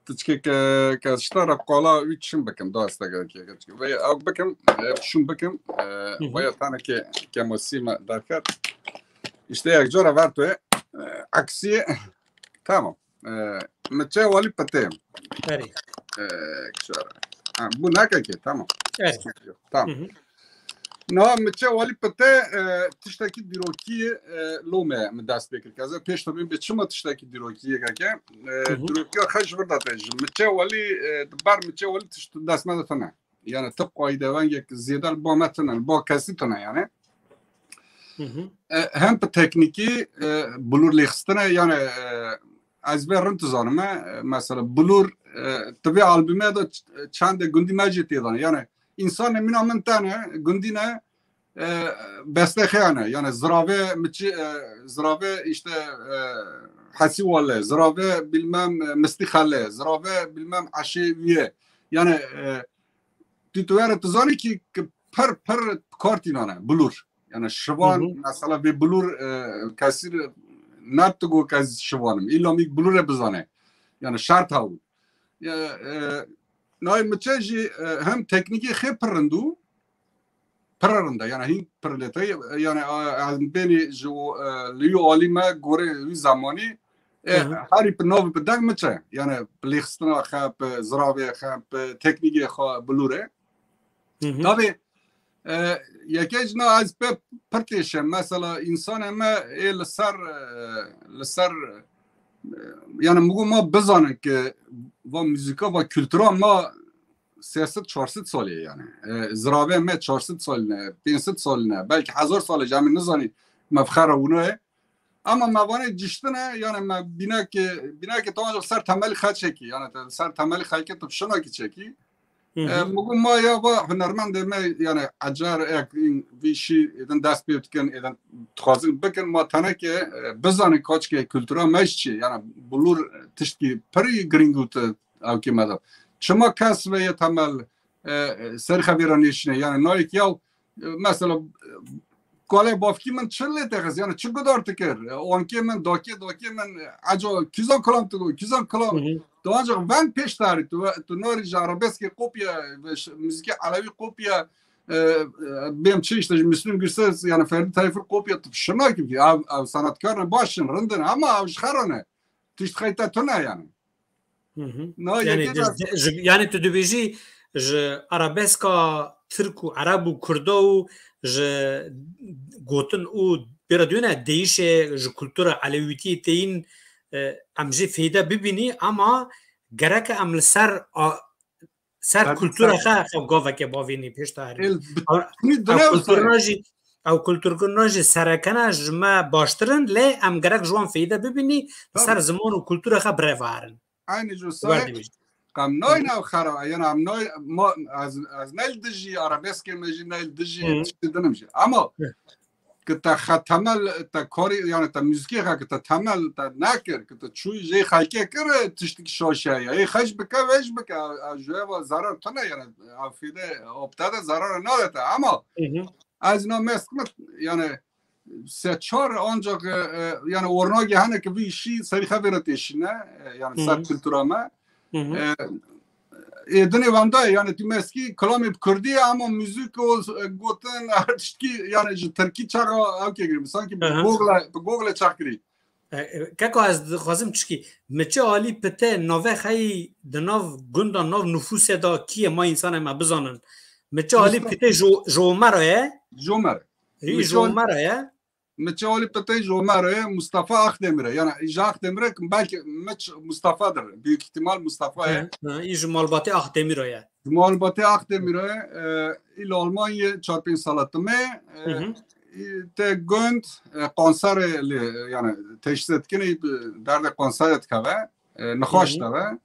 Tu çike ke, ke şta re qala wî çim bikim, da este ke, ke, ke, çike. Ve ew bikim, e, şûn bikim, e, Hı hı. Ve ya tane ke, ke mosî me derket. İşte yek cara ver tu, e, aksiye. Tamam. E, Miçe Walî Pitê. Erê. E, çare. Ha, bu neke ki, tamam. Erê. Yok, tamam. Hı hı. Na, Miçe Walî Pitê, e, tiştekî dîrokî, e, lome min dest pê kir. Ez ê pêş de bim, bê çima tiştekî dîrokî ye keke? E, Hı hı. Dîrokiya xwe ji vir de te ji Miçe Walî, e, di ber Miçe Walî tişt dest me de tune. Yani ti qayde vengek zêde li ba me tune, li ba kesî tune yani. Hı hı. E, hem bi teknîkî, e, bilûr lêxistine, yani, e, ez vê rind dizanim, e, mesela bilûr, e, ti vê albûmê de ç-, çendê gundî me jî tê de ne. Yani, însanê mîna min tene, gundî ne, e, bestê xeyane. Yani, ziravê miçî, e, ziravê işte, e, Hesî Wale, ziravê bilmem, e, Mistî Xele, ziravê bilmem Eşê Wîye. Yani, e, tu, tu were tu zanî ki, ki pir, pir kar tînane, bilûr. Yani şivan, Hı hı. Mesela vê bilûr, e, kesî ne tu got ez şivan im. Îlla mîk bilûrê bizane. Yani şert hebû. Ya, e, nayê Miçe jî, e, hem teknîkê xê pir rind û pir rind e. Yani hîn pir rind e. Yani, e, em bênî ji, e, li wî alî me gorê wî zemanî, e, Hı hı. Herî bi nav bi deng Miçe. Yani bi lêxistina xe, bi ziravê xe, bi teknîkê xwe bilûrê. Hı hı. Tabii, e, yekê jina ez pê pir têşe. Mesela, insanê me ê li ser, e, li ser, e, yani, min got, ma bizanin ki va muzîka, va kultura ma sê sed çar sed salê, yani. E, ziravê me çar sed salî ne, pênc sed salî ne, belkî hezar salê, em ê nizanî me bi xera wina ye. Ama me vanê ciştine, yani, me bînekê, bînekê tu ancak ser temelî xelkê çekî, yani, te ser temelî xelkê tu bi şinakî çekî. Hı hı. E, min got, ma ya va hunermendê me, yani, ecer ek vî şî êdin dest pê dikin, êdin dixwazin bikin, ma tenekê, e, bizanin kaçkê kultura me ji çi, yani, bulur tiştkî pirî girîng û te ewkê me de. Çima kes ve ye temel, e, e, ser xevîra nêşine, yani, nayek yaw, e, mesela, e, kalê bavkî min çi lê texist, yani, çi gudar dikir? E, ankê min, dakê, dakê min, e, eco, kîzan kilam tu, kîzan kilam. Hı hı. Tu ancak veng pêş tarî, tu, tu narî ji arabeskê kopya, ve ş-, muzîkê elewî kopya, e, e, bêm çi işte, ji Müslüm Gürses, yani, Ferdi Tayfur kopya, tu şina kî, ev, ev sanatkar ne, baş in, rind in, ama ev ji xera ne. Tişt xeyta tune, yani. Hı hı. Na, yani, yekê ji, de ji, yani, tu dibêjî ji arabeska tirk û ereb û kurda û ji gotin û pêra duyene deyişê ji kultura elewîtiyê teyîn, e, em jê feyde bibînî, ama gerek em li ser a-, ser Tabii, kultura sen xwe, xwe gaveke bavênî pêş de herî. El, ew, ew kulturna jî, ew kulturkirina jî serekene ji me baştir in, lê em gerek ji wan feyde bibînî, li ser ziman û kultura xwe birêve herin. Aynı ji wisa qem nayne ew xera, yani em nay, ma, ez, ez ne li dijî arabeskê me jî, ne li dijî tiştê din im jî. Ama ki te xe temel, te karî, yani te muzîkê xe ki te temel, te nekir, ki te çûyî jê xelkê kir, tiştekî şaş e ya. Ê xeş bike, vêj bike, ev, ev ji eva zarar tune, yani ev fîde, opte de zarar nade te. Ama ez na mest me, yani se çar ancak, e, e, yani ornagê hene ki vî işî serî xevê re têşîne, e, yani ser kultura me. E, ê dinê wenda ye, yani tu meskî kilamê bi kurdî ye, ama muzîk û, e, gotin, her tiştkî, yani ji tirkî çaxa ew kê girî, sanki bi Google, bi Google çax kirî. E, e, keko, ez dixwazim çikî, mi çi alî pite nave xeyî di nav gunda, nav nufûsê de kî ye, ma însanê me bizanin. Mi çi alî pite ji, ji Omer e? Ji Omer. Hî, ji Omer e. Mi çi alî pite ji Omer e, Mustafa Akdemir e. Yani ji Akdemir e, belki mi çi Mustafa dir. Büyük ihtimal Mustafa e. Hı hı, î ji malbatê Akdemir e. Ji malbatê Akdemir e, e, î li Almanya çar pênc sala time, e, î te gund, e, kanserê li, yani teşhîs dikin, î bi derdê kanserê dikeve, e, nixweş deve.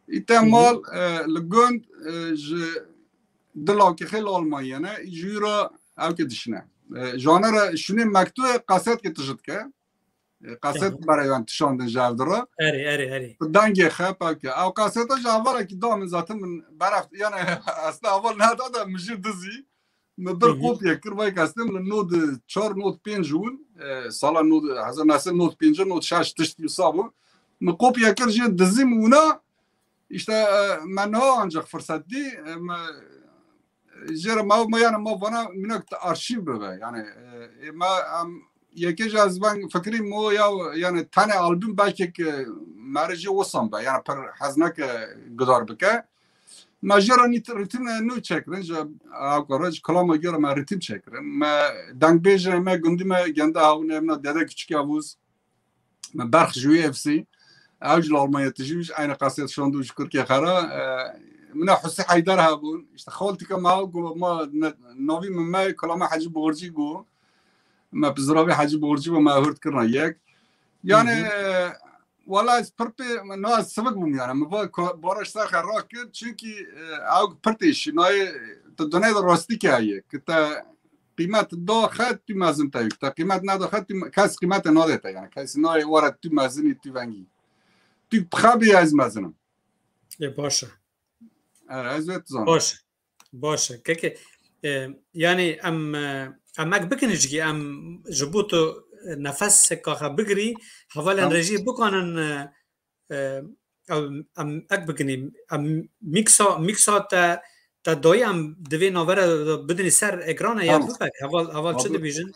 Î te mal, e, li gund, e, ji di lawkê xê li Almanya ne, î ji wî re ew ke dişine. E, ji wana re şûnê mektû qaset ke tijî dike. E, qaset bereyan tişandin ji ev dira. Erê, erê, erê. Dengê xwe pevke. Ew qaseta ji hevalekî da min, zaten min bereft, yani aslında heval neda da min jê dizî. Min bir kopya kir, vay kastem li nod çar, nod pênc bûn. E, sala nod, hezar neh sed nod pênc, nod şeş tişt wisa bû. Min kopya kir jê dizî min wina. İşte, e, me niha ancak fırsat dî, e, me jê re me, me, yani, me vana minak te arşîv bibe. Yani, e, e, me, em, yekê jî ez ben fikirî mo ya, yani, tenê albüm belki ki me re jî wisan be. Yani, pir hez neke gudar bike. Me jê re nît-, ritmê nû çekirin, ji ewka re, ji kilama gê re me ritm çekirin. Me dengbêjê me gundî me gende hewne, emna Dede Küçük Yavuz. Me berx ji wî F C. Ew ji li Almanya tijî, ji eyne qasê şand û ji Kurkê xera. E, min a Husî Heyder hebûn. İşte xaltika me ew got, ma ne-, navî min me Kilama Hecî Borcî got. Me bi ziravê Hecî Borcî ve me hurt kirina yek. Yani, e, wala ez pir pê, na ez sivik bûm yani. Min va ko-, Barış Serxe rakir, çünkü, e, ew pir têşî, nayê, tu dunê de rastî ke heye. Ki te qîmet da xet tu mezin te yek. Te qîmet neda xet tu me-, kes qîmetê nade te yani. Kes nayê were tu mezinî, tu vengî. Tu bi xebî ez mezinim. Ê, baş e. E, ez wê dizanim. Baş e. Baş e. Keke, e, yani em, e, em ek bikin jî em ji bo tu, e, nefeseka xwe bigirî, hevalên rejî bikanin, e, e, em, em ek bikinî, em mîksa, mîksa te, te dayî em divê navere bidinî ser ekranê ya bibek. Heval, heval çi dibêjin?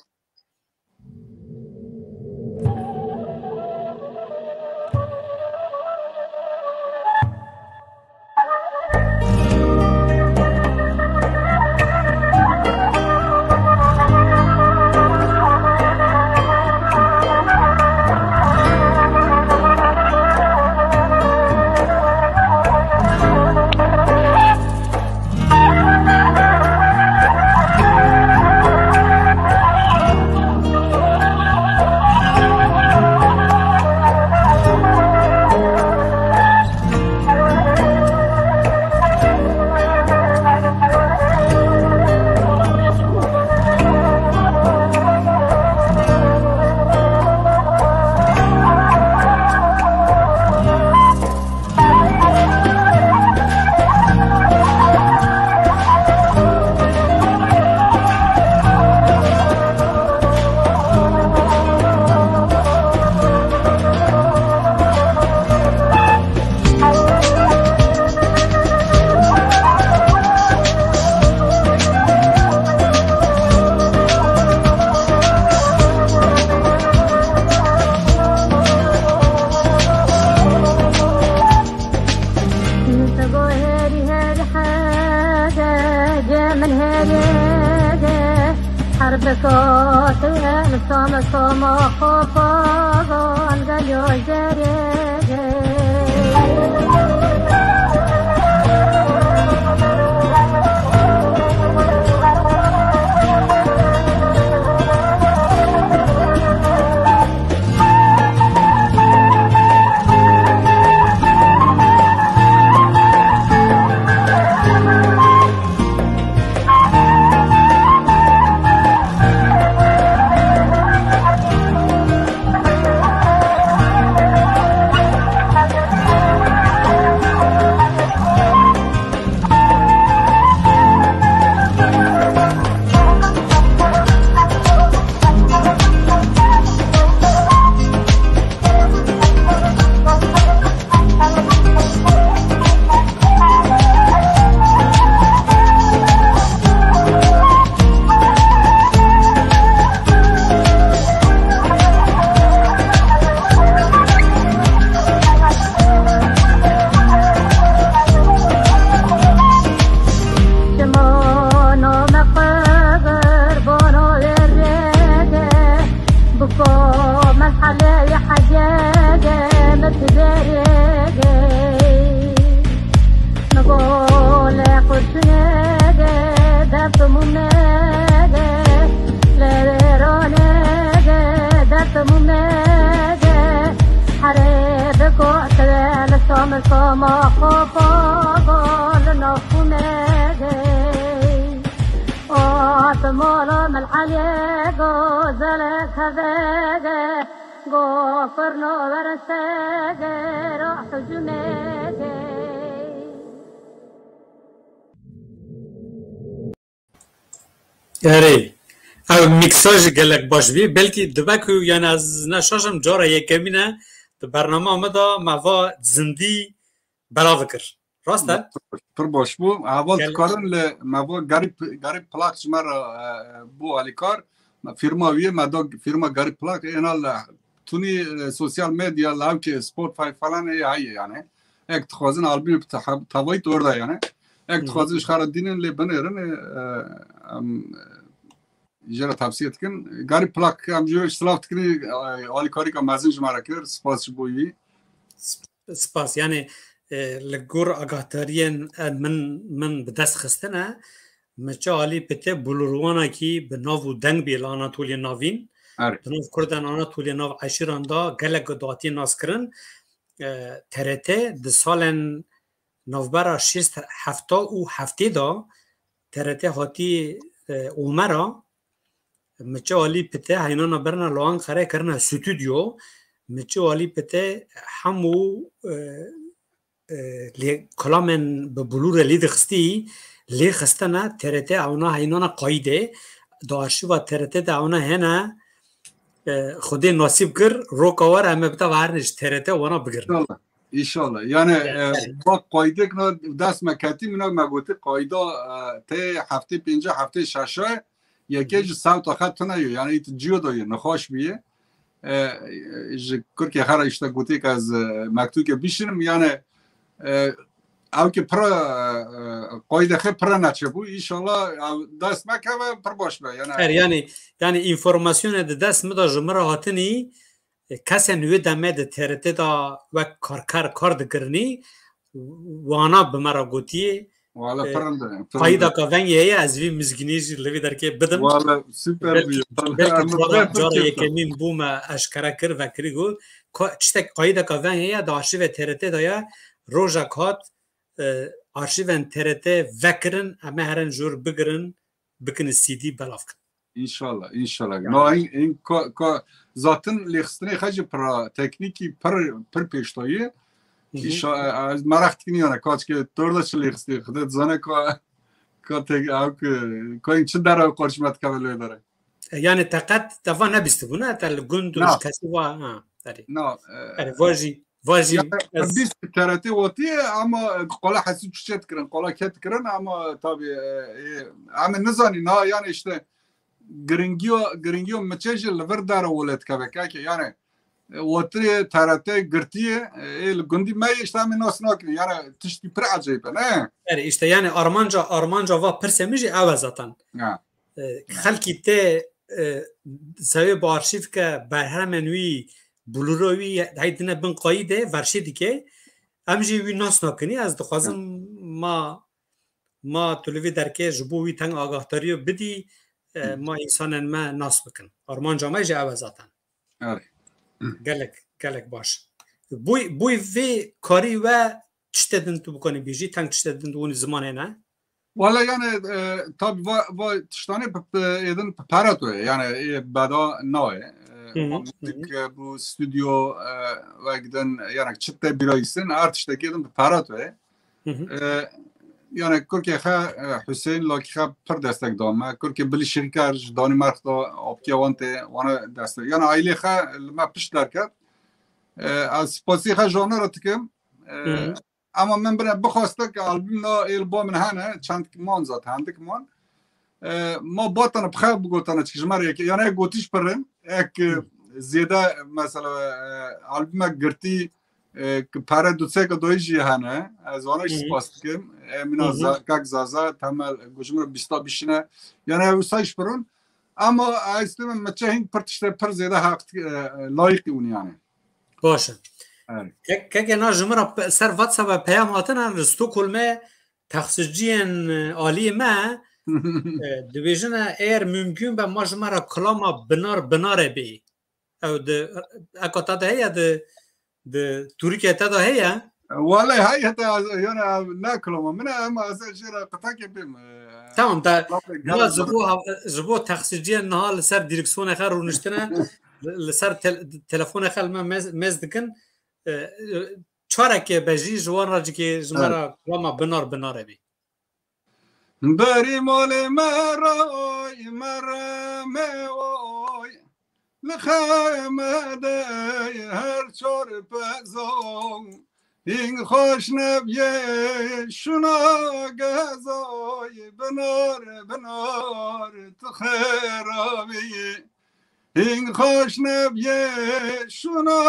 Bikote li soma soma xwe pavan gelo jêrê. Şimono me qedir bono êrêde, biko merhelê hecêde me tiberêde. Me gole qurşunede, def mumede, leveronede, def mumede. Here biko tebe li somir soma xo pago li nofumede. O atmolo mel aliyego zele kevege. Go kurno verin segero hücumege. Erê, ew mîksa jî gelek baş bî. Belkî dibe ku, yani, ez neşaşim, cara yekemîn e di bernama me de me va zindî belav kir. Rast e? Pir baş bû. Heval Gel- dikarin li me va Garî, Garî Plak ji me re, e, bû alîkar. Me firma wî ye, me da firma Garî Plak. Êna li tunî, e, sosyal medya, li ewkê Spotify falan ê heye yani. Ek dixwazin albûmê bi teha-, tevayî orada yani. Ek Hı hı. dixwazin ji xwe re dînin lê binêrin, e, em, jê re tavsiye dikin. Garî Plak em jê re silav dikin, e, alîkarîka mezin ji me re kir. Spas ji bo wî. Sp-, spas. Yani, e, li gor agahdariyên, e, min, min bi dest xistine, Miçe Alî Pite bulurwanekî bi nav û deng bî li Anatoliya Navîn. Erê. Di nav Kurdan Anatoliya Nav eşîran de gelek datî naskirin. E, T R T di salên navbera şêst, hefta û heftê de T R T hatî, e, Omera, Miçe Alî Pite heynana berna li Anqere kirine stûdyo. Miçe Alî Pite hemû, e, e, lê kilamên bi bulûre lê dixistî, lê xistine T R T ewna heynana qayîdê. Di arşîva T R T de ewna hene, e, Xwedê nasîb kir, roka were em ê bi te ve herin ji T R T wana bigirin. İnşallah. İnşallah. Yani, e, Evet. bak, qaydek na dest me ketî, mina me gotî qayda, e, tê heftê pênce, heftê şeşe, yeke Hı hı. ji sewta xet tune yo. Yani, ît ciyo da yo, nexweş bûye. E, ji Kurkê xera işte gotî ke ez, e, mektûke bişinim. Yani, e, ew ki pira, e, qayde xe pira neçe bû. İnşallah, ew dest me keve pir baş be. Yani, Her yani, yani informasyonê di dest min de ji min re hatinî, e, kesên wê demê di T R T de wek karker kar dikirinî, wana bi me re gotiye, Wala e, pir in de, pir in de. Qayîdaka vengê heye, ez vî mizgînî jî li vî derkê bidim. Wala süper Belkî, bû. belkî Em cara, pir cara kêfxweş. yekemîn bû me eşkere kir, vekirî got. Ka-, tiştek qayîdaka veng heye, di arşîvê T R T de ye, rojek hat, e, arşîvên T R T vekirin, em ê herin jor bigirin, bikin C D belav kin. İnşallah, inşallah. Yani. No, in, in, ko, ko, zaten lêxistinê xwe jî pira teknîkî pir, pir pêştoyî. Hı hı. İnşallah, ez meraq dikin yani, kaç ke tor da çi lêxistî, Xwedê dizane ka, ka tek, ew ki, ka in çi dera qarşî me dikeve lê dere. E, yani te qet te va nebîstibû, ne? Te li gund û Na. ji kesî va, ha, erê. Na, e, Erê, va jî, va jî Ya, ez bîst T R T wotî, ama qola hesî çûçe dikirin, qola ket dikirin, ama tabii, e, e, em nizanî, na, yani işte, giringiyo, giringiyo miçe jî li vir dara welet kevekeke, yani, e, wotî T R T girtiye, e, ê li gundî me işte em nas nakin, yani tiştî pir ecayip e, ne? Erê, işte yani armanca, armanca va pirsê min jî ew e zaten. Ha. Xelkî tê, e, sewê bi arşîv ke berhemên wî, bulûro wî hey dine bin qayîdê, verşê dike. Em jî wî nas nakinî. Ez dixwazim ma, ma tu li vî derkê ji bo wî teng agahtariyo bidî, e, ma însanên me nas bikin. Armanca me jî ew e zaten. Evet. Gelek, gelek baş. Bûy, bûy vê karî we tiştê din tu bikanî bêjî, teng tiştê din di hûn zimanê ne? Wala yani, e, tabi va, va tiştanê p-, p-, êdin p-, pera tu ye. Yani, e, beda naye. E, Hı hı, hı hı. Müzik, e, bu stüdyo, e, ve giden, yani, çıt te bira isin, her tiştekî êdin p-, pera tu ye. Hı hı. E, yani, kurkê xe, e, Hüseyin, lakî xe pir destek da me. Kurkê Bilî Şirîkar ji Danimark da, aptiya wan tê, wana destek. Yani, ailê xe li me pişt derket. E, ez spasî xe jana re dikim. E, Hı hı. Ama min bine bixwestek album na êl bo min hene, çend man zaten, hendik man. E, ma batana bi xew bigotana çik ji me re yek, yani ek gotiş pirin, ek, e, Hı. Zêde mesela, e, albumek girtî, e, ki pere du seka doyî jî hene. Ez wana jî Hı hı. spas dikim. Emîna Hı hı. Za-, Kak Zaza, Temel, ku ji min re bîsta bişine. Yani ew say ji pirin. Ama ez dibim me çe hîn pir tişte pir zêde heq, e, layîqî hûn yani. Baş e. Evet. Kek-, kekê na ji min re pe-, ser WhatsApp-a peyam hatine, li Stockholm'e texsiciyên, e, aliyê me, e, dibêjine, eger mümkün be, ma ji me re kilama Binar Binare bê. Ew di, eka te de heye, di, di Tirkiye te de heye? Wele heye te, yani, ne kilama min e, ama ez ê jê re qetekê bêm, e, Tamam, da, lafê ma gel ji bo hav-, ji bo texsiciyên niha li ser dîreksiyonê xe rûniştine, li, li ser tel-, telefonê xe li me mêz, mêz dikin, e, e, çarekê be jî ji wan re cikê ji me Evet. re kilama Binar Binare bî. Berî malê me ray, me re me oy. Li xeme dey her çar pezo. Hîn xweş nebiyê şuna gezoy. Binar, binar tu xêra bî. Hîn xweş nebiyê şuna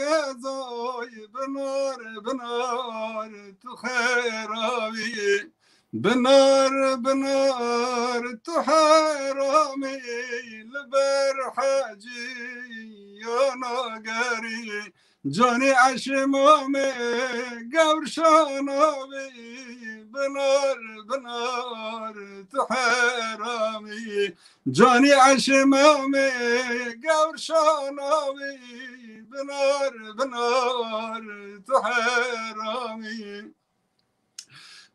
gezoy. Binar, binar tu xêra bî. Binar, binar tu heramî li ber hecî ya nagerî. Canî eşimamê gewrşana bî. Binar, binar tu heramî. Canî eşimamê gewrşana bî. Binar, binar tu heramî.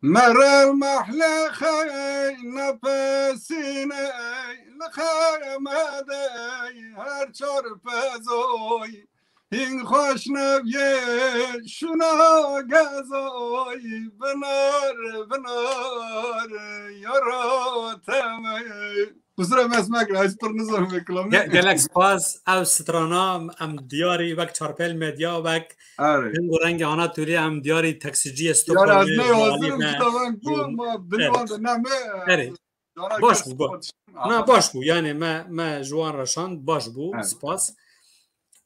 Merel mehle xey nefesîne li xemedey her çar pezoy. Hîn xweş nebiyê şuna gezoy. Binar, binar yara temey. Qusura me ez mekir, ez pir nizam vê kilamê. Ge-, gelek spas. Ev strana em diyarî wek Çarpel Medya, wek Erê. Reng û rengê Anatolî em diyarî teksiciyê Yara ez Stockholmê, ne wazim me. Kitabem ku ma bilvan de ne me. Erê. Baş bû, baş. Na, baş bû. Yani me, me ji wan re şand, baş bû. Evet. Spas.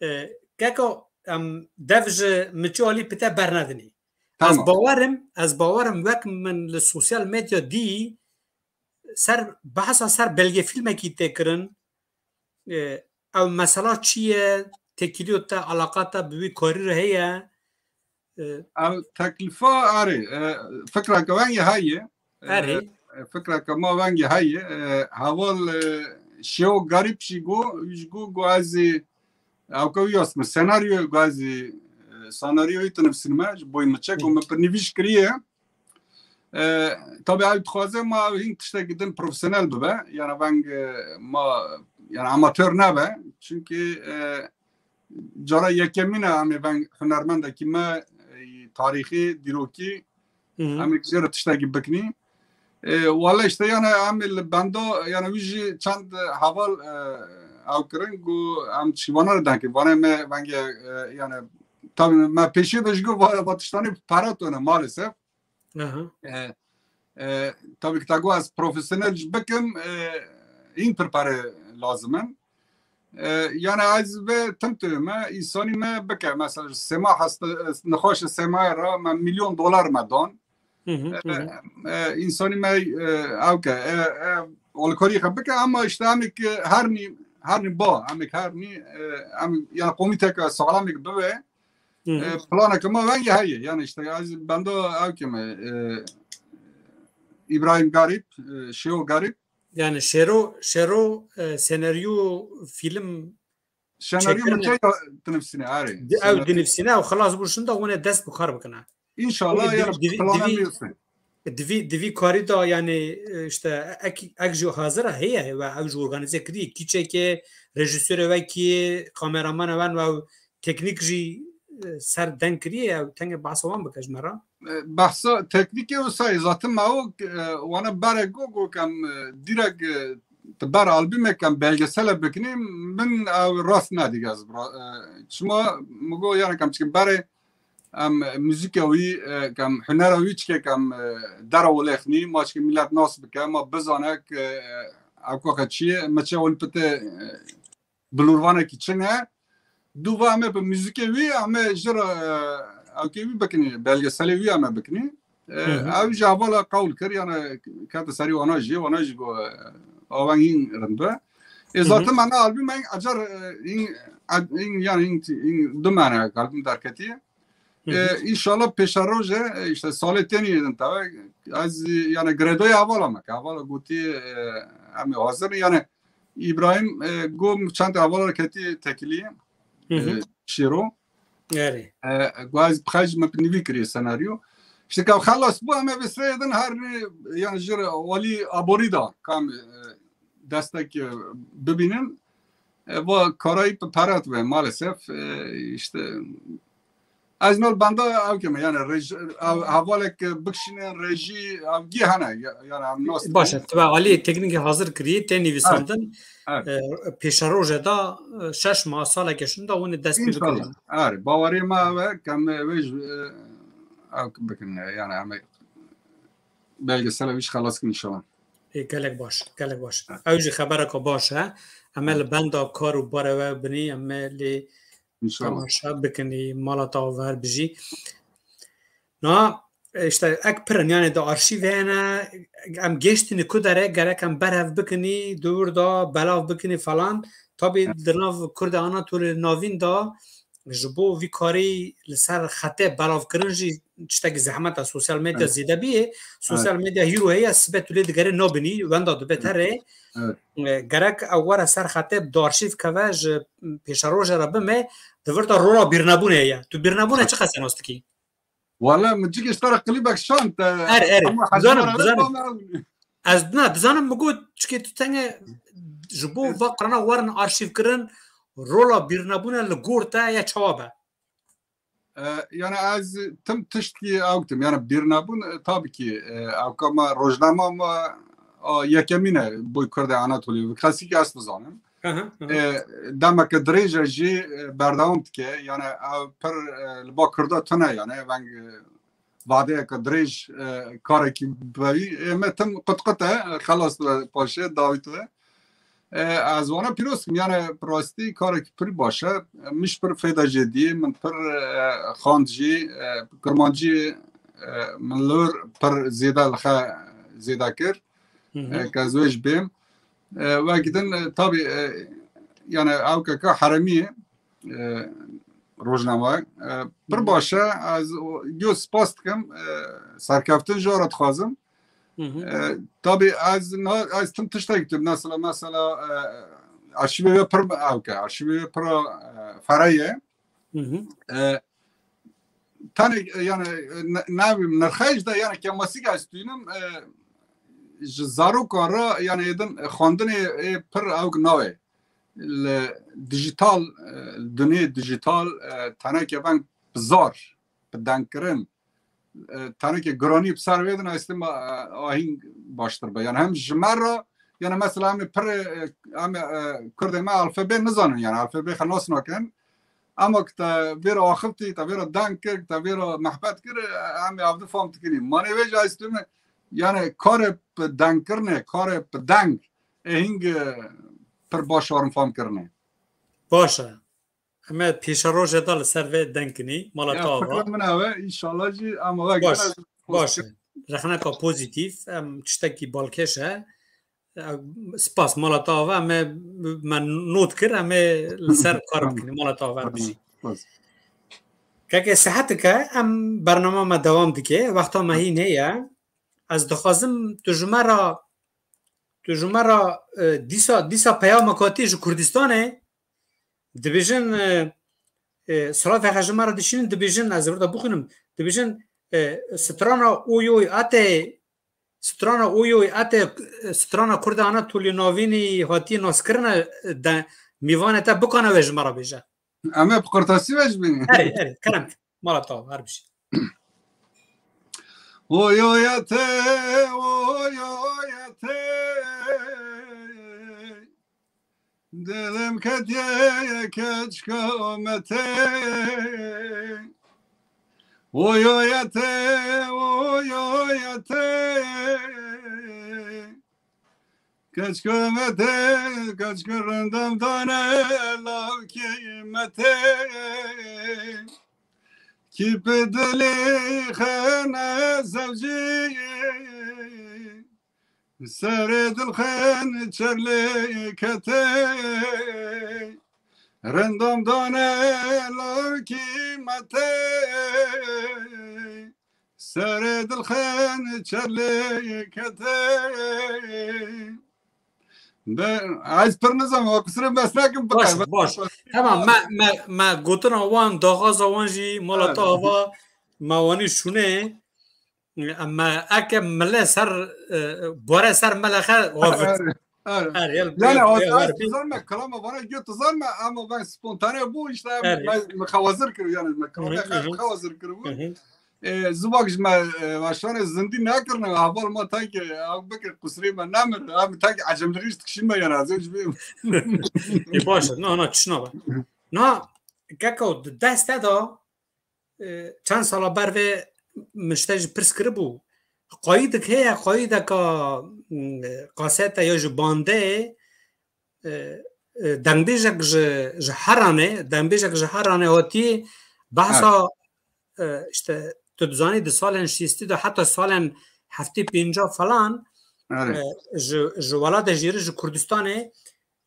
E, keko, em dev ji Miço Alî pite bernedinî. Tamam. Ez bawerim, ez bawerim wek min li sosyal medya dî, ser, behsa ser belgefîlmekî tê kirin. E, ew mesela çi ye? Têkiliyo te, alaqa te bi wî karî re heye? E, Ew teklifa erê, e, fikreke wengê heye. E, Erê. e, fikreke ma wengê heye. E, heval, e, Şêwo Garîp jî got, wî jî got, got ez ê, ew ke wî yas min, senaryo, got ez ê, e, senaryoyê tu nivîsînime, ji boyê min çek, got min pir nivîş kiriye. E, tabi ew dixwaze ma ew hîn tiştekî din profesyonel bibe. Yani veng, e, ma, yani amatör nebe. Çünkü, e, cara yekemîn e em ê veng hunermendekî me, e, tarîxî, dîrokî, Hı hı. em ê jê re tiştekî bikinî. E, wala işte yani em ê li benda, yani wî jî çend heval, e, ew kirin, got em çîvana re dengê, vane me vengê, e, yani tabi me pêşî de jî got va, va tiştanê para tune maalesef. Aha. E, e, tabii ki te got ez profesyonel jî bikim, e, hîn pir pere lazim in. E, yani ez vê tim tême, însanî me bike, mesela ji sêma hasta, nexweşe sêmayê re me milyon dolar me dan. Hı hı, E, hı hı. e, însanî me, e, ew ke, e, e, alîkariyê xwe bike, ama işte em ê ki her nî, her nî ba, em ê ki her nî, e, em, yani komîteke saxlemê ki bibe, Hı hı. e, planeke me vengê heye. Yani işte ez benda ew kime, e, İbrahim Garip, e, Şêwo Garip. Yani Şêro, Şêro, e, senaryo film Senaryo çêkirin. Min çê dinivsîne, erê. Di-, ew Senaryo. Dinivsîne, ew xilas bû şinda hûn ê dest bi kar bikine. Înşallah, Divî, yani divî, plana divî, me wisa. Divî, divî karî da, yani, e, işte, ek, ek jî hazir e, heye, we ew jî organize kiriye, kîçeke, rejîsorê we kî, kameramana we, we teknîk jî, e, ser deng kiriye, ew tenge behsa wan bike ji me re. E, behsa teknîkê wisa ye, zaten me o, e, wana berek got, got em, e, direk, e, tu ber albûmek em belgesele bikinî, min ew rast nedik ez bira. E, çima min got, yani, kem çikin berê em muzîka wî, e, kem hunera wî çike kem, e, dera welêxnî, ma çike millet nas bike, ma bizane ke, e, ew koxe çi ye, me çi wan pite, e, bilûrvanekî çi ne. Dû va em ê bi muzîkê wî, em ê ji re, e, ewkê wî bikinî, belgeselê wî em ê bikinî. E, Hı hı. Ew jî hevala qewl kir, yani kete serî wana jî, wana jî got, e, a weng hîn rind be. Ê, Hı hı. Zaten me ne albûm hîn ecar, e, hîn, e, hîn, yani hîn, hîn du mehne albûm derketiye. Hı hı. E, înşallah pêşerojê, e, işte salê tenî din teve, ez, yani girêdayê hevala me, ke hevala gotî, e, em ê hazir, yani İbrahim, e, got çend hevala ketî tekilî, Hı hı. e, Şêro. Erê. E, got ez bi xwe jî me bi nivî kiriye senaryo. İşte ka xelas bû, em ê bi sirê din her, yani ji re walî aborî da, kam, e, destek, e, bibînin. E, va karayî bi pere dibe maalesef. E, işte ez nal benda ew keme, yani rejî, ew hevalek bikişînin rejî, ew gî hene, ya-, yani em nas dikin. Baş e, tu aliyê teknîkê hazir kirî, tê nivîsandin. Evet. Evet. E, pêşerojê da, e, şeş mah, saleke şinda hûn ê dest pê bikin. İnşallah. Erê, bawerê me ew e, ke em ê wê ji, e, ew bikin, yani em ê belgesela wî jî xelas bikin inşallah. Ê, gelek baş, gelek baş. Evet. Ew jî xebereke baş e. Em ê Evet. Li benda kar û barê we binî, em ê lê İnşallah. Temaşa bikinî, mala te ava her bijî. Na, işte, ek pirin, yani di arşîvê hene, em gêştîne ku dere, gerek em berhev bikinî, di wir de belav bikinî falan. Tabî Evet. Di nav Kurdê Anatolî navîn de ji bo vî karî li ser xetê belavkirin jî tiştekî zehmet e. Sosyal medya Evet. Zêde bîye. Sosyal Evet. Medya hîro heye, sibe tu lê digerê nabinî, wenda dibe Evet. Terê. Evet. E, gerek ew were ser xetê, bi arşîv keve, ji pêşerojê re bime, di vir de rola bîrnebûnê heye. Tu bîrnebûne Evet. Çi qese nas dikî? Wala min cik ji te re klîbek şand, e, Erê, erê. Ama Dizanim, hezmara dizanim. Bana Ez, na, dizanim min got, çikê tu tenge ji bo Evet. Va karana werin arşîv kirin, rola bîrnebûne li gor te ya çawa be? E, yani ez tim tiştkî ew dikim. Yani bîrnebûn, e, tabii ki, e, ewka me rojnama me, a, yekemîn e boy Kurdê Anatolî. Bi kesikî ez dizanim. Hı hı, hı hı. E, demeke dirêj e jî, e, berdewam dike. Yani ew pir, e, li ba Kurda tune yani. Veng, e, vadeyeke dirêj, e, karekî bevî. E, me tim qutqut e, xelas be paşê, dawî tu e. E, ez wana pîroz kim, yani bi rastî karekî pir baş e. Min jî pir fêda jê dî, min pir, e, xwend jî, e, kurmancî, e, min li wir pir zêde li xe zêde kir. Hı hı. E, ke ez wê jî bêm. E, wek din, e, tabî, e, yani ew keka heremî ye, e, rojname. E, pir Hı hı. Baş e, ez o, yo spas dikim, e, serkeftin ji we re dixwazim. Hı hı. E, tabî ez na, ez tim tiştek dikim. Mesela, mesela, e, arşîvê we pir ew ke, arşîvê we pir, e, fereh ye. Hı hı. E, tenê, e, yani, e, ne, navê nirxej de, yani, kemasîk ez tûnim, e, ji zaroka re, yani, êdin, e, xwendinê, e, pir ew navê. Li dijital, e, dinyê dijital, e, teneke veng bi zar, bi dengkirin, e, teneke giranî bi ser vê din, ez dima, e, ahîng baştir be. Yani hem ji me re, yani mesela em ê pir, e, em ê, e, Kurdê me alfabê nizanin, yani alfabê xelas nakin. Ama ki te vê re axivtî, te vê re deng kir, te vê re mehbet kir, e, em ê avdi fam dikinî. Manê vê jî ez dime, yani karê bi deng kirine, karê bi deng, ê hîng, e, pir baş warin fam kirine. Baş e. Em ê pêşerojê de li ser vê deng kinî, mala Ya, te ava. Fikra min ew e, înşallah jî em ava Baş, gidin, ez baş e. Rexneka pozîtîf, em tiştekî balkêş e. Spas, mala te ava, em ê, me not kir, em ê li ser kar bikin. Mala te ava, bijî. Spas. Keke sihetike, em bernama me dewam dike. Wexta me hîn heye. Ez dixwazim tu ji me re, tu ji me re, e, dîsa, dîsa peyamek hatî ji Kurdistanê, dibêjin, e, e, silaveke ji me re dişînin, dibêjin, ez ê vir de bixwînim, dibêjin, e, strana oy oy atê, strana oy oy atê, e, strana Kurda Anatolî Navînî hatiye naskirine, e, de, mîvanê te bikane wê ji me re bêje. Em ê bi qurtasî ve ji bînî. Erê, erê, kerem. Mala te ava, her bijî. Oy oy atê, oy oy atê. Dilim ketiye keçka me tê. Oy oy atê, oy oy atê. Keçka me tê, keçka rindam dane, lavkê me tê. Kî bi dilê xene zewcî, serê dilxen çerlê ketê. Rindam dane, lavkî me tê. Serê dilxen çerlê ketê. Be, ez pir nizam, wa qisirê bes nakim. Baş, baş. Tamam, me, me, me gotina wan, daxaza wan jî mala te ava, me wanî şûnê. Em me eke mile ser, e, bore ser melexe wavit. Erê, erê. Erê, el, yani, el, az, el, az tizan me, kalama bana gö tizan me, ama ben spontane bu işte, erê, me, me xewazir kir, yani, me kalama xewazir kir bu. E, zibak ji me, e, weşanê zindî nekirine, heval ma tayke, ew bikir, qusrê me nemir, em tayke ecemlixî ji dikişî me, yani, ez ê ji bê. E, baş e, na, na, tişt nabe. Na, keko, di deste de, e, çend sala ber vê min ji te jî pirs kiribû. Qayîdik heye, qayîdeka, mm, kasete ya ji bandeyê, e, e, dengbêjek ji, ji Heranê, dengbêjek ji Heranê hatî behsa, e, işte, tu dizanî di salên şêstî de heta salên heftê pênca falan, e, ji, ji welatê jêrî, ji Kurdistanê,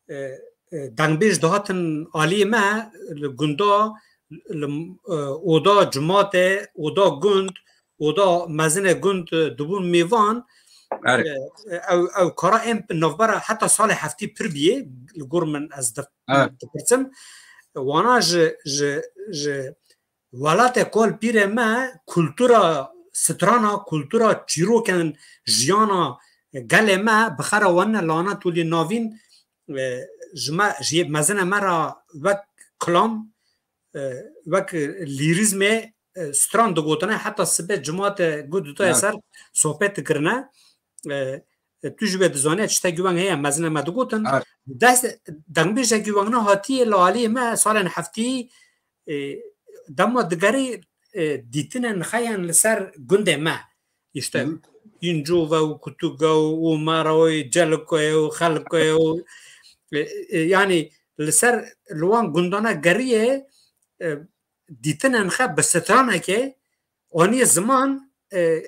e, e, dengbêj dihatin aliyê me, li gunda, li, e, oda cimatê, oda gund, oda mezinê gund, e, dibûn mêvan. Erê. E, e, ew, ew kara ên navbera heta salê heftî pir biyê, li gor min ez dif-, dipirsim. Wana ji, ji, ji welatê ku li pîrê me kultura strana, kultura çîrokên jiyana gelê me bi xera wanine li Anatolî Navîn, e, ji me, ji yê mezine me re wek kilam, e, wek lîrîzmê, e, stran digotine, heta sibê cimate gu dutaya ser sohbet dikirine. E, e, tu ji wê dizaniye tiştekî weng heye, mezine me digotin. Dest, dengbêjekî weng ne hatiye li aliyê me salên heftî, e, dema digerî, e, dîtinên xeyan li ser gundê me. İşte Hı. Încove û Kutuge û Umeroy, Celikoye û Xelikoye û, e, e, yani li ser li wan gundana geriye, e, dîtinên xe bi stranekê aniye ziman, e,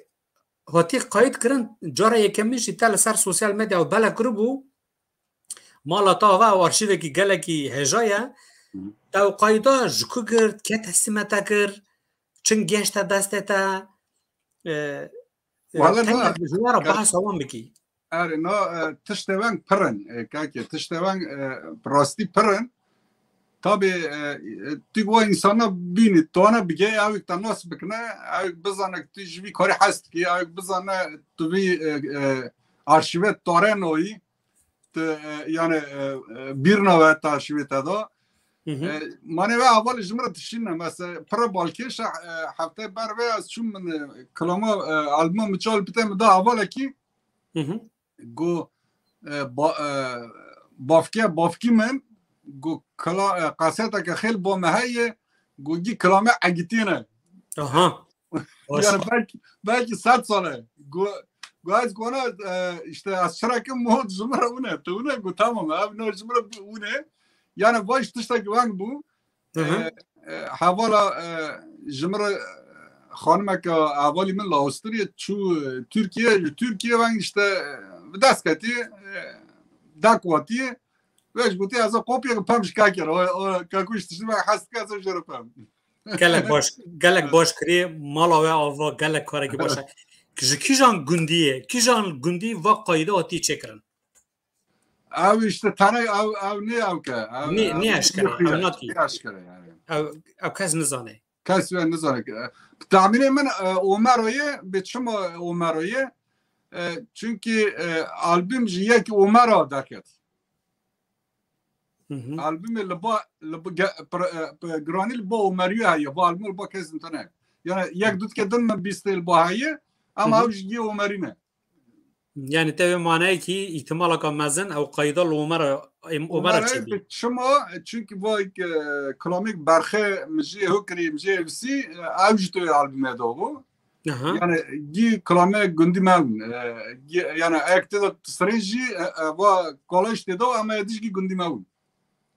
hatî qayît kirin. Cara yekemîn jî te li ser sosyal medya û bela kiribû. Mala te ava ew arşîvekî gelekî hêja ye. Hı. Te ew qayîda ji ku girt, kê teslîme te kir, çi gêj te destê te, e, e, Wala tenya na, ji we re ka- behsa wan bikî. Erê, na, e, tiştê weng pir in, e, kakê, tiştê weng, e, bi rastî pir in. Tabî, e, e, tu wa însana bînî, tane bigê, ew te nas bikine, ew bizane tu ji vî karî hez dikî, ew bizane tu vî, e, e, arşîvê tare nayî, tu, e, yani, e, e, bîr nawe te arşîvê te da. Hı hı. E, manê ve aval ji min re dişîne. Mesela, pire balkêş e, e, hefte ber ve ez çûm min, e, kilama, e, albuma min çal bite min da avalekî. Hı hı. Got, e, ba-, e, bavke, bavkî min, got, kila-, e, kaseteke xêl bo me heye, got, gî kilame egitîne. Aha. Yani belki, belki sed sale. Got, got, ez gona, e, işte, ez çira kim mod ji min re wine, tu wine, got, tamam, ev no ji min re wine. Yani, baş tiştekî weng bû. Hı hı. E, e, hevala, e, ji min re, e, xanimeke hevalî min li Awistiryê çû, e, Tirkiye, li Tirkiye weng işte, e, bi dest ketî, e, dak watiye. Wê ji gotê ez ê kopyek pem ji ka kir. O, o, ka ku ji tiştî me hez dike ez ê jê re pem. Gelek baş, gelek baş kirî, mala we ava, gelek karekî baş e. Ji kîjan gundî ye? Kîjan gundî va qayîde hatiye çêkirin? Ew işte tane ew, ew ne ew ke. Ew, Nê, ew nê eşkere, ew nî nakî. Eşkere yani. Ew, ew kes nizane. Kes we nizane ki. Tahminê min, e, Omeroyê, bi çima Omeroyê? E, çünkü, e, albüm ji yek Omera derket. Hı hı. Albumê li ba, li ba, ge-, pr-, e, p-, giranî li ba Omeriyê heye. Bu album li ba kes tune. Yani yek dutke din min bîstê li ba heye, ama Hı hı. ew ji yê Omerî ne. Yani tevê maneyekî îhtimalaka mezin ew qayda li Omera, em, Omera Omera çêbî. Bi çima? Çünkü vay, e, kilamêk berxe min jê hukirî, min jê evsî, e, ew ji tu albumê de bû. Aha. Yani gî kilame gundî me bûn. E, gî, yani ek tê de tisirê jî, e, e, va kolej tê de ama êdîş gî gundî me bûn.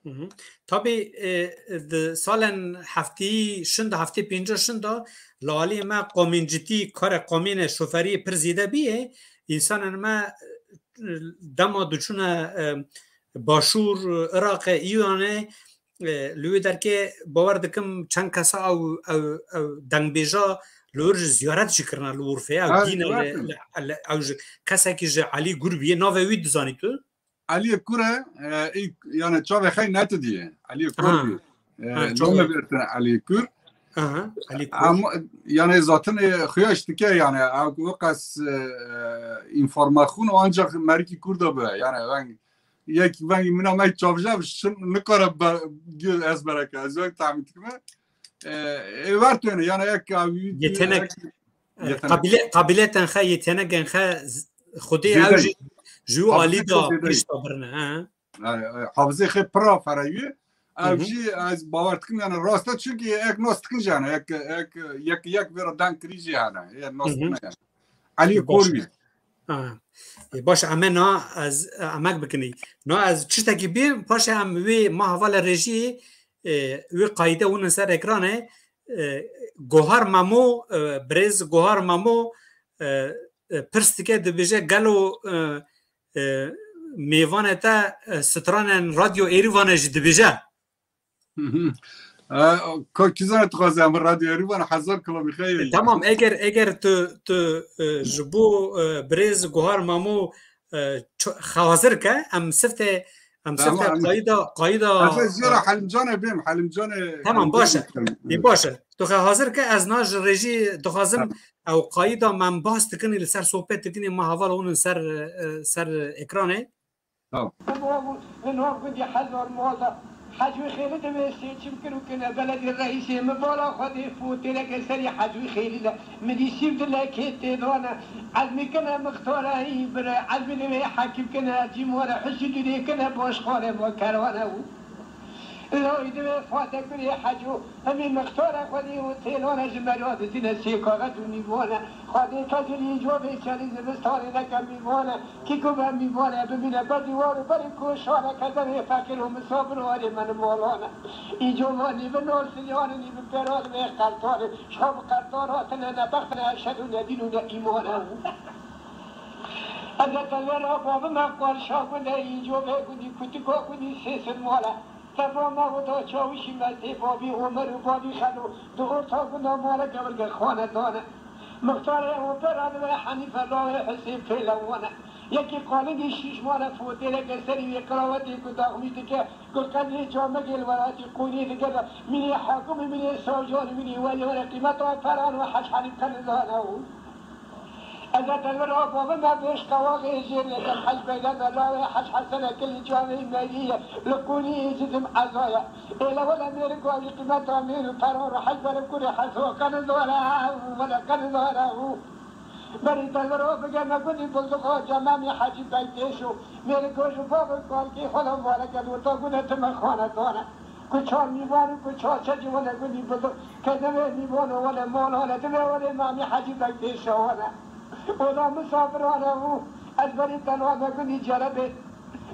Hı hı. Tabî, e, di salen heftî şinda, heftê pênca şinda li alî me qomîncitî, kare qomîne şoferiyê pir zêde bîye. Însanên me, e, dema diçûne, e, başûr, Iraqê, Îranê, e, li wê derkê bawer dikim çend kesa ew, ew, ew dengbêja li wir ji ziyaret jî kirine li Urfê. Ew Ha, dîne li, ziyaret in. li, li, ew ji kesekî ji Elî Gur bîye. Navê wî dizanî tu? Eliyê Kur e, e, ilk, yani çavê xey netidiye. Eliyê Kur Ha. bî. E, Ha, çavê. Nome bertin Eliyê Kur. Aha, Elî Kur. Ama, yani zaten, e, xuyaş dike yani, ew ku qas, e, e, informaxûn ancak merikî Kur de be. Yani ben, yek, ben mina me çavje, şim nikare be, ez bereke. Ez wek tahmin dikime. E, e, ver tüyene, yani ek, ew, Yetenek. ek, E, yetenek. Qabîle-, qabîletên xe, yetenegên xe z-, Xwedê Zêde ew ye. ji, ji wî Hafizê alî xwe da zêde ye. Pişta birine, he. E, e, hafizê xê pira ferewî. Hı Ev hı. jî ez bawer dikim, yani rast e, çünkü ek nas dikin jî hene, ek, ek, yek, yek vê re deng kirî jî hene. Ê nas Hı hı. dikin yani. Elî Baş. Kor bî. Ha. E, baş, em ê na ez, e, emek bikinî. Na ez çiştekî bî, paşê em wê ma hevalê rejiyê, e, wê qayîde hûn ser ekranê, e, Gohar Memo, e, birêz Gohar Memo, e, e, pirs dike, dibêje, gelo, e, e, mêvanê te, e, stranên Radyo Êrîvanê jî dibêje? Hı hı. E, ka kî zane dixwaze, em Radyo Êrîvan hezar kilamî xeyê. E, tamam, eger, eger tu, tu, e, ji bo, e, birêz Gohar Memo, e, ço-, xwe hazir ke, em siftê, em Tamam, siftê em qayîda, qayîda, Ez ê jê re e, Helimcanê bêm, Helimcanê Tamam, Helimcanê baş e. bêm. Ê, baş e. Tu xwe hazir ke, ez na ji rejî dixwazim, Tamam. ew qayîda me em bahs dikinî, li ser sohbet dikinî, ma heval hûn in ser, e, ser ekranê. Tamam. Min wan bû, min wan gundî hezar mal da. Hecî Xêlî divê seçim kir û kine beledî reîsê. Min bala Xwedê fotêleke serî Hecî Xêlî de. Min dî sîv dilekê tê dane. Ezmî kine mixtara hî bire. Ezmî divê hekîm kine cîmore. Husî dûrê kine boşxane bo kerwane û. Lawî divê fate kurê Hecî. Hemî mixtara Xwedê û têlane ji meriya dizîne sê kaxet û mîvane. Xwedê tecilî covê çelî zivistanê neke mîvane. Kî ku be mîvane bimîne ber dîwar û berî koşane. Kezevê feqîr û misafir warê me li malane. Îco vanî bi nar silyanê nî bi pêran vê qertanê. Ji xwe bi qertan hatine nebext ne eşhedû ne dîn û ne îmane. Ez e telvera bavime qarşa gule îco vê gundî kutika gundî sêsin male. Tefa me wida çawişî me tê babî Omer û babî Xelo di orta gunda male gewirge xwane dane. Mixtarê Opera dibe Henîfe lawê Husê pêlewane. Yekî qalingî şîş male fotêleke serî wê qirawetê ku daxmî dike, ku qedrê camegê li welatî qûnî dike de mînê hakim û mînê savcan û mînê welî were qîmeta peran û Hec Henîf qe nizane û. Ez e telvera bavime bêş qewaxê jêr yekem Hec Beyden de lawê Hec Hesene kilî çavê merî ye, li qûnî êciz im eza ye. Êle wele mêrik wavî qîmeta mêr û peran û Hec Berif kurê Heso qe nizane û wele qe nizane û. Berî telvera bige me gundî Bulduxa Cememî Hecî Bey Têşo. Mêrik goş û bavê kalkê xwe de mare ke dota gune time xane dane. Ku çar mîvan û ku çar çekî wele gundî Bulduxa. Ke divê mîvan û wele malane, divê wele Mamî Hecî Bey Têşo wane. Oda misafirane û ez berî telwa me gundî Cerebê.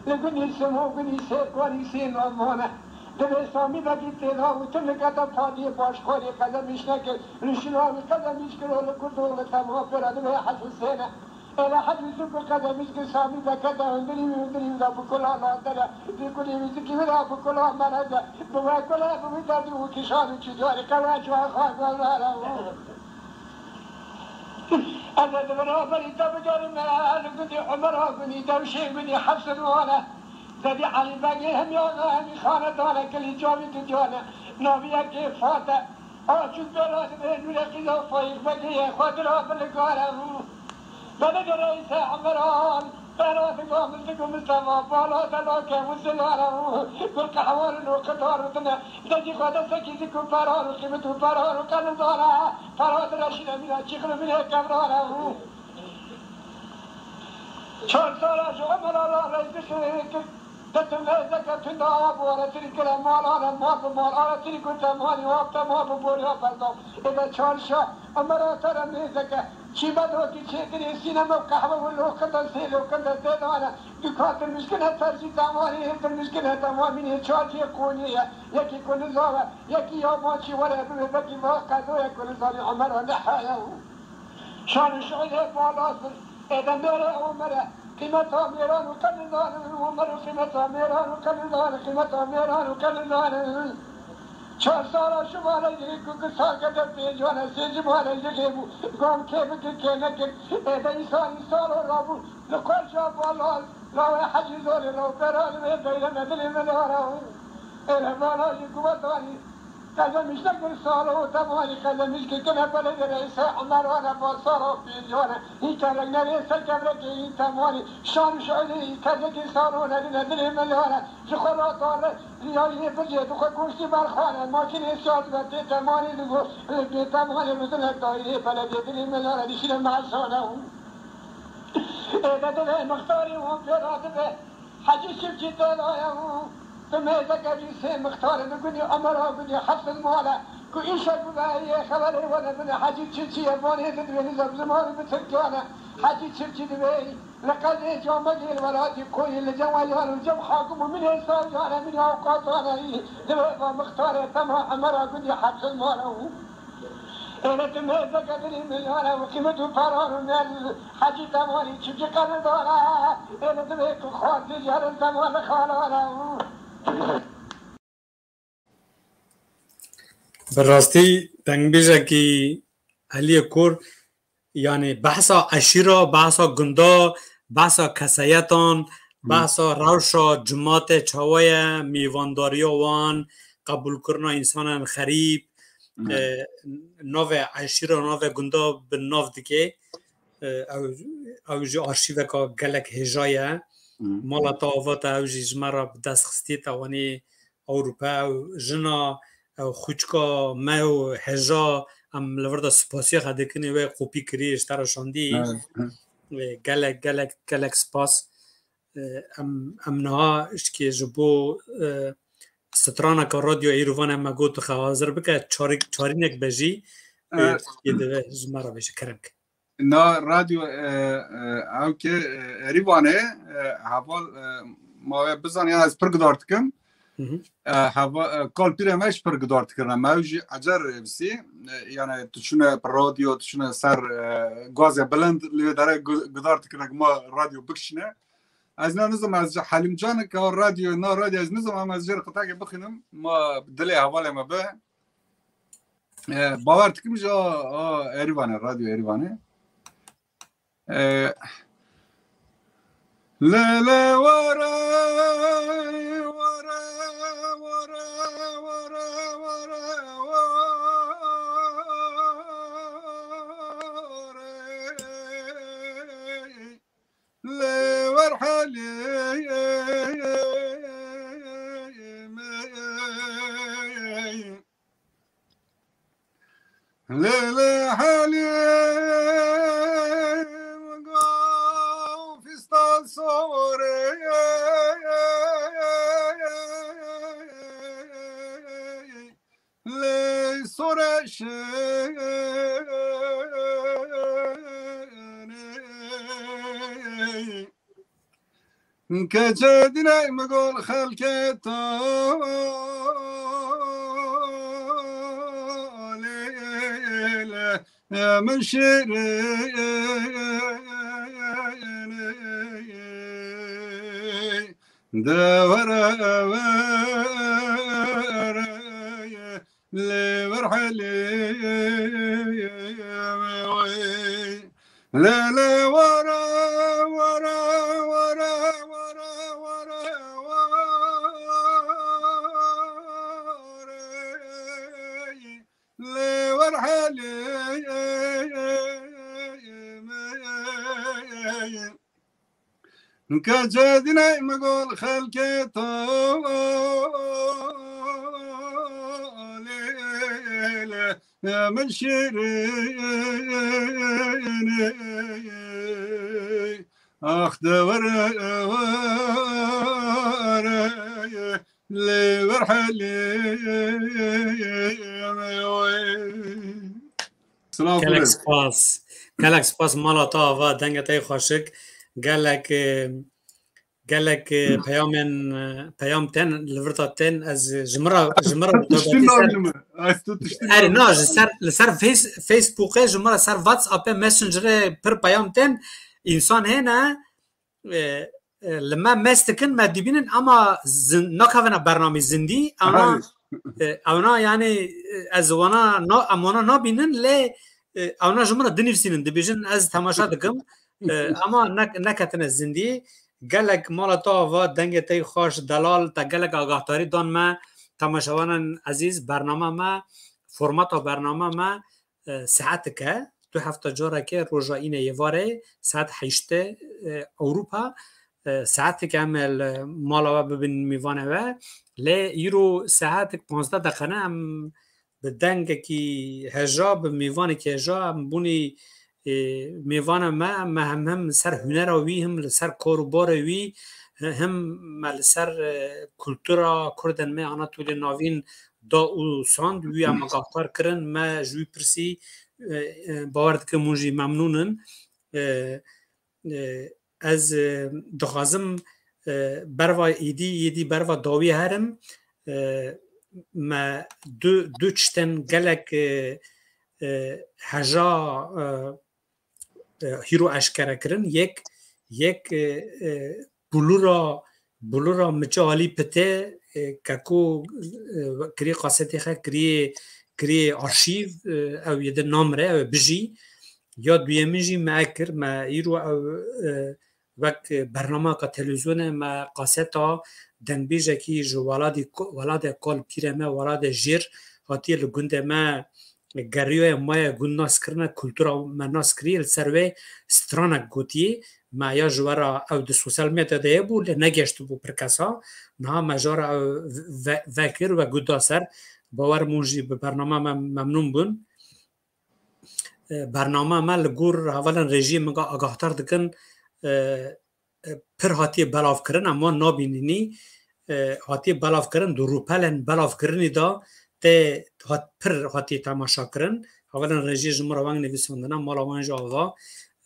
Li gundî Simo gundî Sêrkwarî sê navane. Divê Samî Begî têda û tim nikete padiyê başxorê qezemîş nekir. Li şinavî qezemîş kiro li Kurdoğlu tema pêra divê Hes Husêne. Ela hecî zikû qedemî zikî samî de kete hundirî wî hundirî wî de bi kula ladere, zikûnî wî zikî wî de bi kula merede, bi we kula bi wî derdî û kîşan û çî diyarî qewa çiwa xwe gozara û. Ez ê di beraberî te bigerîme, li gundî Umera gundî Dewşê gundî Hefsin wane. Zedî Elî Begê hemî axa hemî xanedane kilî çavî didiyane. Naviyekê Fate. Açûk bela dibê nûre qîza Fayîq Begê ye xwe dira bi li gare bû. Belê de reîse Emeran, bera diga min digo min sema, bala delake û zilare û gul qehwar û qidar û dine. Degî xwe destekî zik û perar û qîmet û perar û qenizare. Pera direşîne mîna çîxil û mînê kevrare û. Çar sala ji Emerana reyzişê kir. Detim mêzeke tunda ava bû, aretirî kire mal, are mal bi mal, aretirî ku temanî ava tema bi boriya berda. Êde çarşa Emera te re mêzeke çîmedokî çêtirê sîneme û qehwe û loqinda sê loqinda sê dane. Duka tirmişkine terzî temanî, ê tirmişkine temanî çarşê qonî ye. Yekî ku nizawe, yekî yabancî were bibe, belkî va qezoye ku nizanî Emera ne heye û. Şan û şoyê balaz bin, êde mêrê Omerê, qîmeta mêran û qenizan û Omer û qîmeta mêran û qenizan, qîmeta mêran û qenizan. Çar sala ji male yê ku ku sal kete pêncane, sê ji male yê bû, gom kê bikir kê nekir, êde îsan îsalo rabû, li qerşa balaz, lawê Hecî Zorê, law bera li wê beyreme dilê min ara û. Êre mala jî ku vetanî, Qezemîş nekir salo û temanî, Qezemîş kekine belê de reîse Emerane ba salo pêncane. Hî kerek nerê ser kevrekê hî temanî. Şan û şoyê hî kerdekî salo nerîne dilê min lane. Ji xwe ra dare riyayê bicê dixwe goştî berxane. Makînê siyaz be tê temanî digo. Bê temanî bizine daîrê beledê dilê min lane. Dişîne meşane. Êde dibe mixtarî wan pê ra dibe. Hecî Çiftçî têdaye û di mêzeke jî sê mixtarê li gundî Emera gundî Hefsin male ku îşek bibe yê xeberê were bine Hecî Çiftçî ye vanê di divê nizam ziman û bi tirkiyane. Hecî Çiftçî divê li qezê Camegê li welatî Koyî li cem weyan û cem hakim û minê savcane minê avukatane yî divê va mixtarê tema Emera gundî Hefsin male û. Êle tu mêzeke dilî min yare û qîmet û paran û mêr Hecî Temanî çiftçî qenizane. Êle divê ku xwar dijerin Temanî xalane û. Bi rastî dengbêjekî Eliyê Kor, yanî behsa eşîra, behsa gunda, behsa keseyetan, Hmm. behsa rewşa cimate çawa ye, mêvandariya wan, qebûlkirina însanan xerîb, Hmm. e, navê eşîra, navê gunda bi nav dike. E, ew, ew jî arşîveka gelek hêja ye. Hmm. Mala te ava te ew jî ji me re bi dest xistiye te wanî Ewropa, ew jina, ew xwîçka me û hêja, em li vir de spasiya xwe dikin, wê kopî kirî, ji te re şandî. Evet, evet. Wê gelek, gelek, gelek spas. Em, em niha şikê ji bo, e, straneke Radyo Êrîvanê me got, tu xwe hazir bike, çarik-, çarînek be jî, e, Evet. şikê divê ji me re bêje, kerem ke. Na radyo, e, e, ew ke, e, Erîvanê, e, heval, e, ma wê bizanî, ez pir gidar dikim. Hı hı. E, heva-, e, kalpîrê me ji pir gidar dikirine. Me ew jî ecer rêvisî. E, yani tu çûne bi radyo, tu çûne ser, e, gazê bilind, li wê dere gu-, gidar dikirine ku ma radyo bikişîne. Ez ne nizim, ez ji Helîmcan ke radyo, na radyo ez nizim, ama ez jê re qitekê bixînim. Ma dilê hevalê me be. E, bawer dikim ji a, a Erîvanê, Radyo Erîvanê. E, lê lê were, were, were, were, were, were, lê wer helê me. Lê lê helê go fistan sore. Lê sore şênê. Keçê dîne mi gol xelkê to lê lê min şêrê. De were were lê werhelê wê. Lê lê were were were were were were lê werhelê. Keçê dinê min gol xelkê to lê lê min şîrînê. Ax de were were lê werhelê wê. Silav Gelek bûre. Spas. Gelek spas mala te ava, dengê te yê xweşik. Gelek, e, gelek, e, peyamên, e, peyam tên, li vir de tên, ez ji min re, ji min re Tu tiştî taybetî ser nabînim. Ez tu tiştî Erê, nabînim. Na, ji ser, li ser Face-, Facebookê, ji min re ser WhatsAppê, Messengerê pir peyam tên. Însan hêne, e, e, li me mes dikin, me dibînin, ama zin-, nakevine bernamî zindî, ewna, Erê. e, ewna yani, e, ez wana na-, em wana nabînin, lê, e, ewna ji min re dinivîsînin, dibêjin ez temaşa dikim, e, ama ne-, neketine zindî. Gelek mala te ava, dengê te yê xweş, delal, te gelek agahdarî dan me, temaşevanên ezîz, bernama me, formata bernama me, e, saetik e. Du hefta carekê roja înê yê varê saet heştê, e, Ewropa, e, saetik em li mala we bibin mîvanê we. Lê îro saetik panzdeh deqe ne, em bi dengekî heja, bi mêvanekî heja, em bûnî, e, mêvana me, me hem, hem li ser hunera wî, hem li ser kar û barê wî, hem me li ser, e, kultura Kurdên me Anatoliya Navîn da û sand, wî em agahdar kirin, me ji wî pirsî, e, e, bawer dikim hûn jî memnûn in. E, e, ez, e, dixwazim, e, berva êdî, êdî berva dawî herim, e, me du, du tiştên gelek, e, e, heja, e, e, hîro eşkere kirin. Yek, yek, e, e, bulura, bulura Miçe Alî Pite, e, keko, e, kirî kasetê xe, kirî, kirî arşîv, e, ew yê di namire, ew bijî. Ya duyemîn jî me kir, me îro ew, e, wek bernameyeka televîzyonê me kaseta dengbêjekî ji weladî ko-, weladê kal pîrê me, weladê jêr hatiye li gundê me geriyoye, maye gund nas kirine, kultura me nas kiriye, li ser wê stranek gotiye. Me ya ji we re ew di sosyal medya de hebû, lê negeştibû pir kesa. Niha me ji we re ew ve-, vekir, we gund da ser. Bawer im hûn jî bi bernama me memnûn bûn. E, bernama me li gor hevalên rejiyê min agahdar dikin, e, e, pir hatiye belavkirin, em wan nabînînî, e, hatiye belavkirin, di rûpelên belavkirinî de tê hat-, pir hatiye temaşa kirin. Hevalên rejiyê ji min re weng nivîsandine, mala wan jî ava.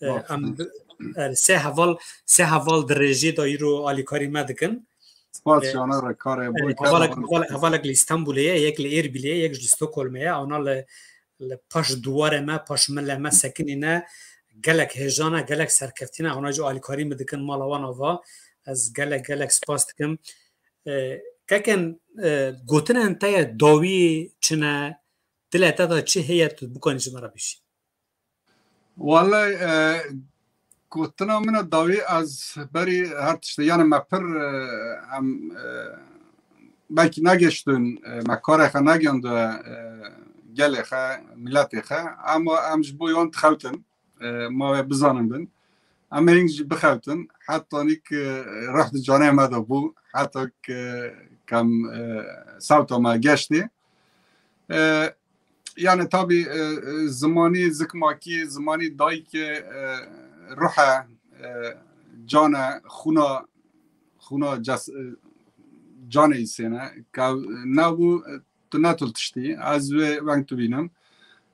E, Baş. Em bi-, e, sê heval, sê heval di rejiyê de îro alîkarî me dikin. Spas E, şana re karê e, boy hevalek, kerdan. Heval-, hevalek li Îstanbulê ye, yek li Êrbîlê ye, yek ji Stockholmê ye. Ana li, li paş duwarê me, paş milê me sekinîne. Gelek hêjane, gelek serkeftîne. Ana jî alîkarî min dikin, mala wan ava. Ez gelek, gelek spas dikim. E, keken, e, gotinên te ye dawî çi ne? Dilê te de çi heye, tu bikanî ji me re bişî? Wallay, e, gotina min a dawî ez berî her tiştê, yani me pir, e, em, e, belkî negeştin, e, me karê xe negiyandiwe, e, gelê xe, miletê xe, ama em ji bo wan dixewtin, e, ma wê bizanin bin. Em ê hîn jî bixewtin, heta nîk, e, rih di canê me de bû, heta ke, kem, e, sewta me geştê. E, yani tabî, e, e, zimanî zikmakî, zimanî dayikê, e, ruh e, e, can e, xûna, xûna ces-, e, canê însên e. Ke nebû, e, tu netul tiştî. Ez wê weng tu bînim.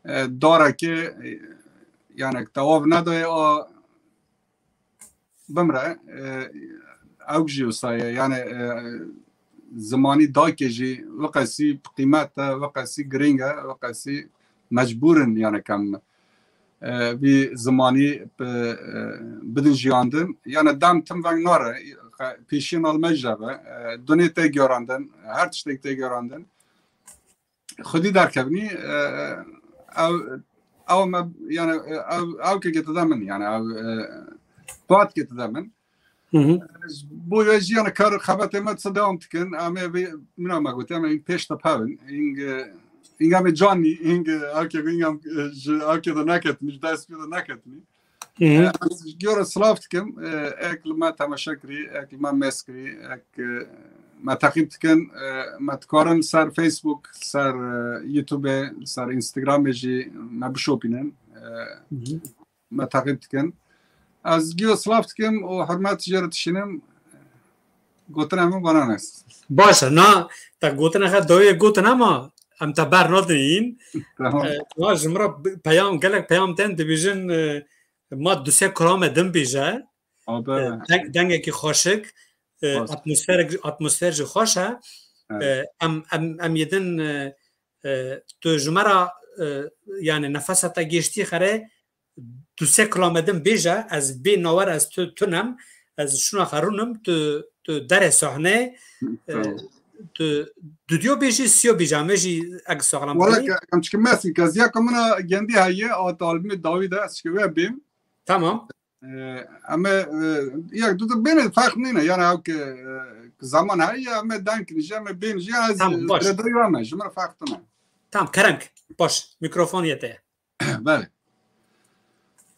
E, darekê, e, yani tewav nedayê a bimre, e, ew jî wisa ye. Yani, e, zimanî dayikê jî weqesî bi qîmet e, weqesî girîng e, weqesî mecbûr in, yani kem, e, vî zimanî bi, e, bidin jiyandin. Yani dem tim veng nare. qe-, pêşiyên almej de be. E, dunê tê gerandin, her tiştek tê gerandin. Xwedî derkevnî, e, ew, ew me, yani, ew, ew ke gete de min, yani, ew, e, bat gete de min. Hı hı. Bo wê jî, yani, kar xebetê me disa devam dikin. Em ê vê, mina me gotiye, em ê pêş de pevin. Hing, e, hing em ê canî, hing, e, ew ke, hing em, e, ji ew ke de neketinî, ji dest pê de neketinî. Hı hı. E, ez gora silav dikim, e, ek li me temaşe kirî, ek li me mêz kirî, ek, e, me teqîb dikin, e, me dikarin ser Facebook, ser, e, YouTube, ser Instagramê jî me bişopînin. E, Hı hı. Me teqîb dikin. Ez giyo silav dikim û hurmet jê re dişînim. Gotina min vana ne. Baş e, na, te gotina xwe dawiyê gotin ama em te ber nadin. Tamam. E, na ji min re bi-, peyam, gelek peyam tên dibêjin, e, ma du sê kulame din bêje. Abi. E, deng-, dengekî xweşik, e, Baş. atmosferek, atmosfer jî xweş e. Evet. E, em, em, em yê din, e, e, tu ji me re, e, yani nefesa te gêştî xere, du sê kilame din bêje, ez bê nawer, ez tu tunem, ez şuna xerûnim, tu, tu derê sahnê, e, Tamam. tu dudiyo bêjî, siyo bêjî, em ê jî ek saxlam Wala bî. Ke-, em çikim mesin, ke ziya ke mina gendî heye, at albumê dawî de, ez çikim wê bêm. Tamam. E, em ê, e, yek du de bêne ferq nîne, yani ew ke, e, zaman heye, em ê deng nîje, em ê bênîje, ez Tamam, baş. Rêdayî me, ji min re ferq tune. Tamam, kerem ke. Baş, mikrofon yê te ye. Belê.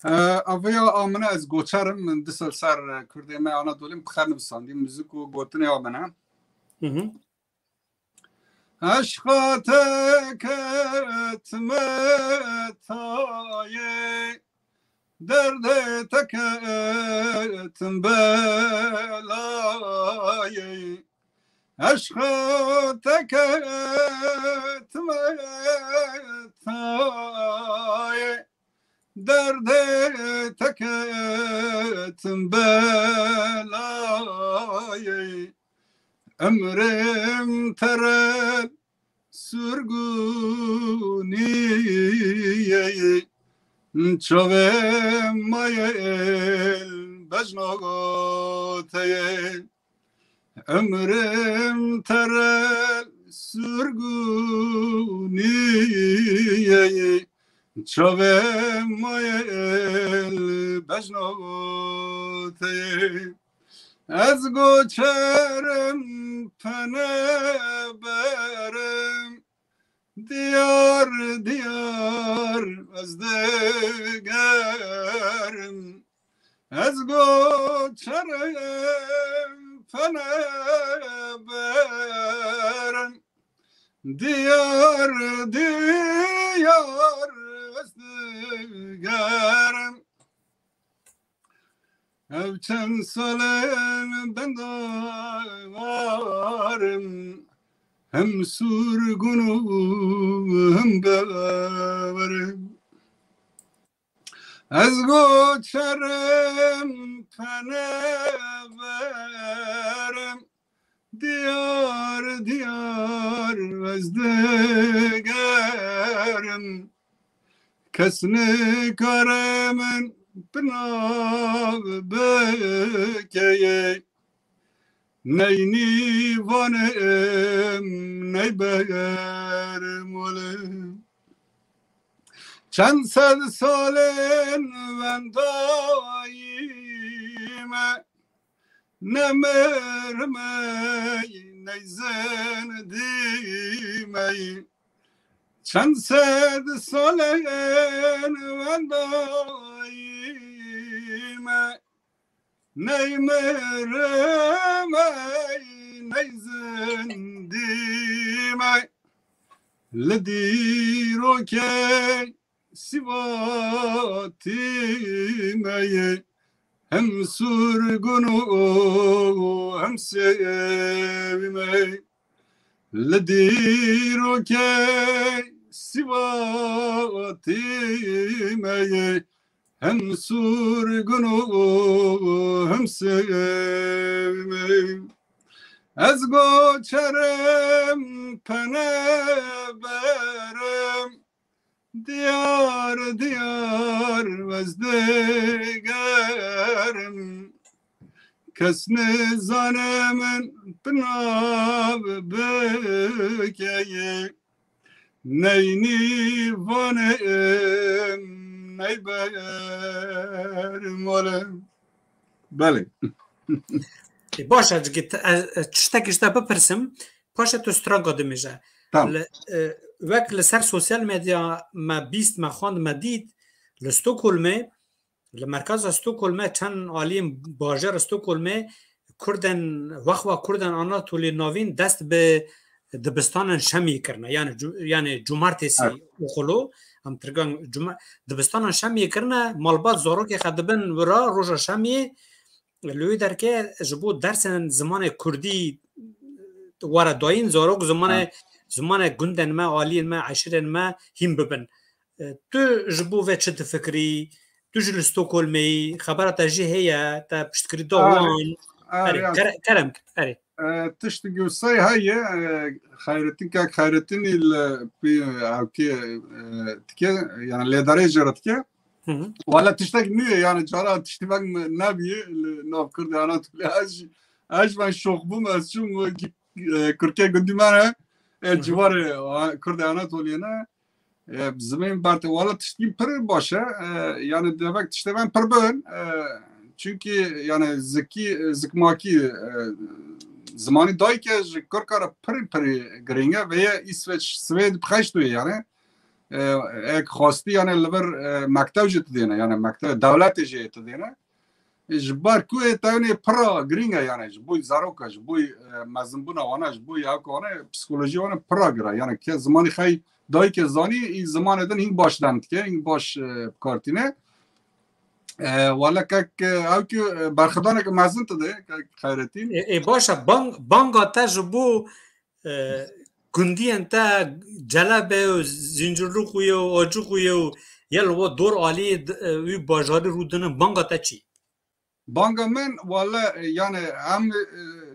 E, ev ya a min e, ez goçer im, min disa ser, e, Kurdê me Anadolî min bi xwe nivîsandî, muzîk û gotinê a min e. Hı hı. Eşqa te ketime tayê, derdê te ketim belayê. Eşqa te ketime tayê, derdê te ketim belayê. Emrim terel surguniyê, çavê mayel bejna teyê. Emrim terel surguniyê, çavê mayel bejna teyê. Ez goçerim, peneberim, diyar diyar ez digerim. Ez goçerim, peneberim, diyar diyar ez digerim. Ev çend salên benda war im, hem surgun û hem bewer im. Ez goçer im, peneber im, diyar diyar ez digerim. Kes nikare min bi nav bikeye. Ney nîvan im, ney beger molim. Çend sed salên wendayî me, ne mir me, ney zindî me. Çend sed salên wendayî me, ney mir me, ney zindî me. Li dîrokê Sîvatî me ye, hem surgun û hem sêwî me ye. Li dîrokê Sîvatî me ye, hem surgun û hem sêwî me ye. Ez goçerim, peneberim, diyar diyar ez digerim. Kes nizane min pinav bikeye. Neynî vanim neyber mole. Belê. E, baş e, cigî, e, e, tiştekî ji te bipirsim, paşê tu stranga dimêje. Tamam. Li, e, wek li ser sosyal medya me bîst, me xwend, me dît, li Stockholmê, li merkeza Stockholmê, çend aliyên bajêr Stockholmê, Kurdên, wexwa Kurdên Anatoliyê Navîn dest bi dibistanan Şemiyê kirine. Yani cu-, yani cumartesi Evet. okulu, em tirkan cuma-, dibistanan Şemiyê kirine, malbat zarokê xwe dibin wira roja Şemiyê, li wê derke ji bo dersên zimanê Kurdî were dayîn, zarok zimanê, Evet. zimanê gundên me, aliyên me, eşîrên me hîn bibin. E, tu ji bo vê çi difikirî? Tu jî li Stockholmê yî, xebera te jî heye, te piştgirî da Erê, wan. Erê, Erê, ya. kere-, kerem, erê. E, tişt gu sey heye, e, Xeyretin, kak Xeyretinî li pî ewkê, e, dike, yani lêdarê jê re dike. Hı hı. Wala tiştek nû ye, yani cara tiştî veng me nebîye, li nav Kurdê Anatolî ez jî, ez jî ben şox bûm, ez çûm, e, Kurkê gundî me ne, e, Hı hı. ciwarê, e, Kurdê Anatoliyê ne. E, zimên berte wala tiştî pir baş e. E, yani devek tiştê ben pir bin. E, çünkü yani zikî, zikmakî, e, zimanî dayke ji Kurka re pir, pir girîng e. Veye Îsveç, Swêd bi xeşt wê yani. E, ek xwastî yani li vir, e, mektev jî tu dêne, yani mektev dewletê jî tu dêne. Ji ber ku ê tewnê pira girîng e, yani ji bo zaroka, ji bo, e, mezinbûna wana, ji bo ewka wana, psikolojî wana pira gira. Yani ke zimanî xey dayike zanî, î zimanê din hîn baş dem dike, hîn baş, e, bi kar tîne. E, wala kek, e, ew ki, e, berxidanek mezin tu de, kek Xeyretîn. Ê, ê, baş e, bang-, banga te ji bo, e, gundiyên te Celebe û Zincirlîqû ye û Acîqû ye û ya li we dor alî d-, e, wî bajarî rû dinin, banga te çi? Banga min, wala, e, yani em, e,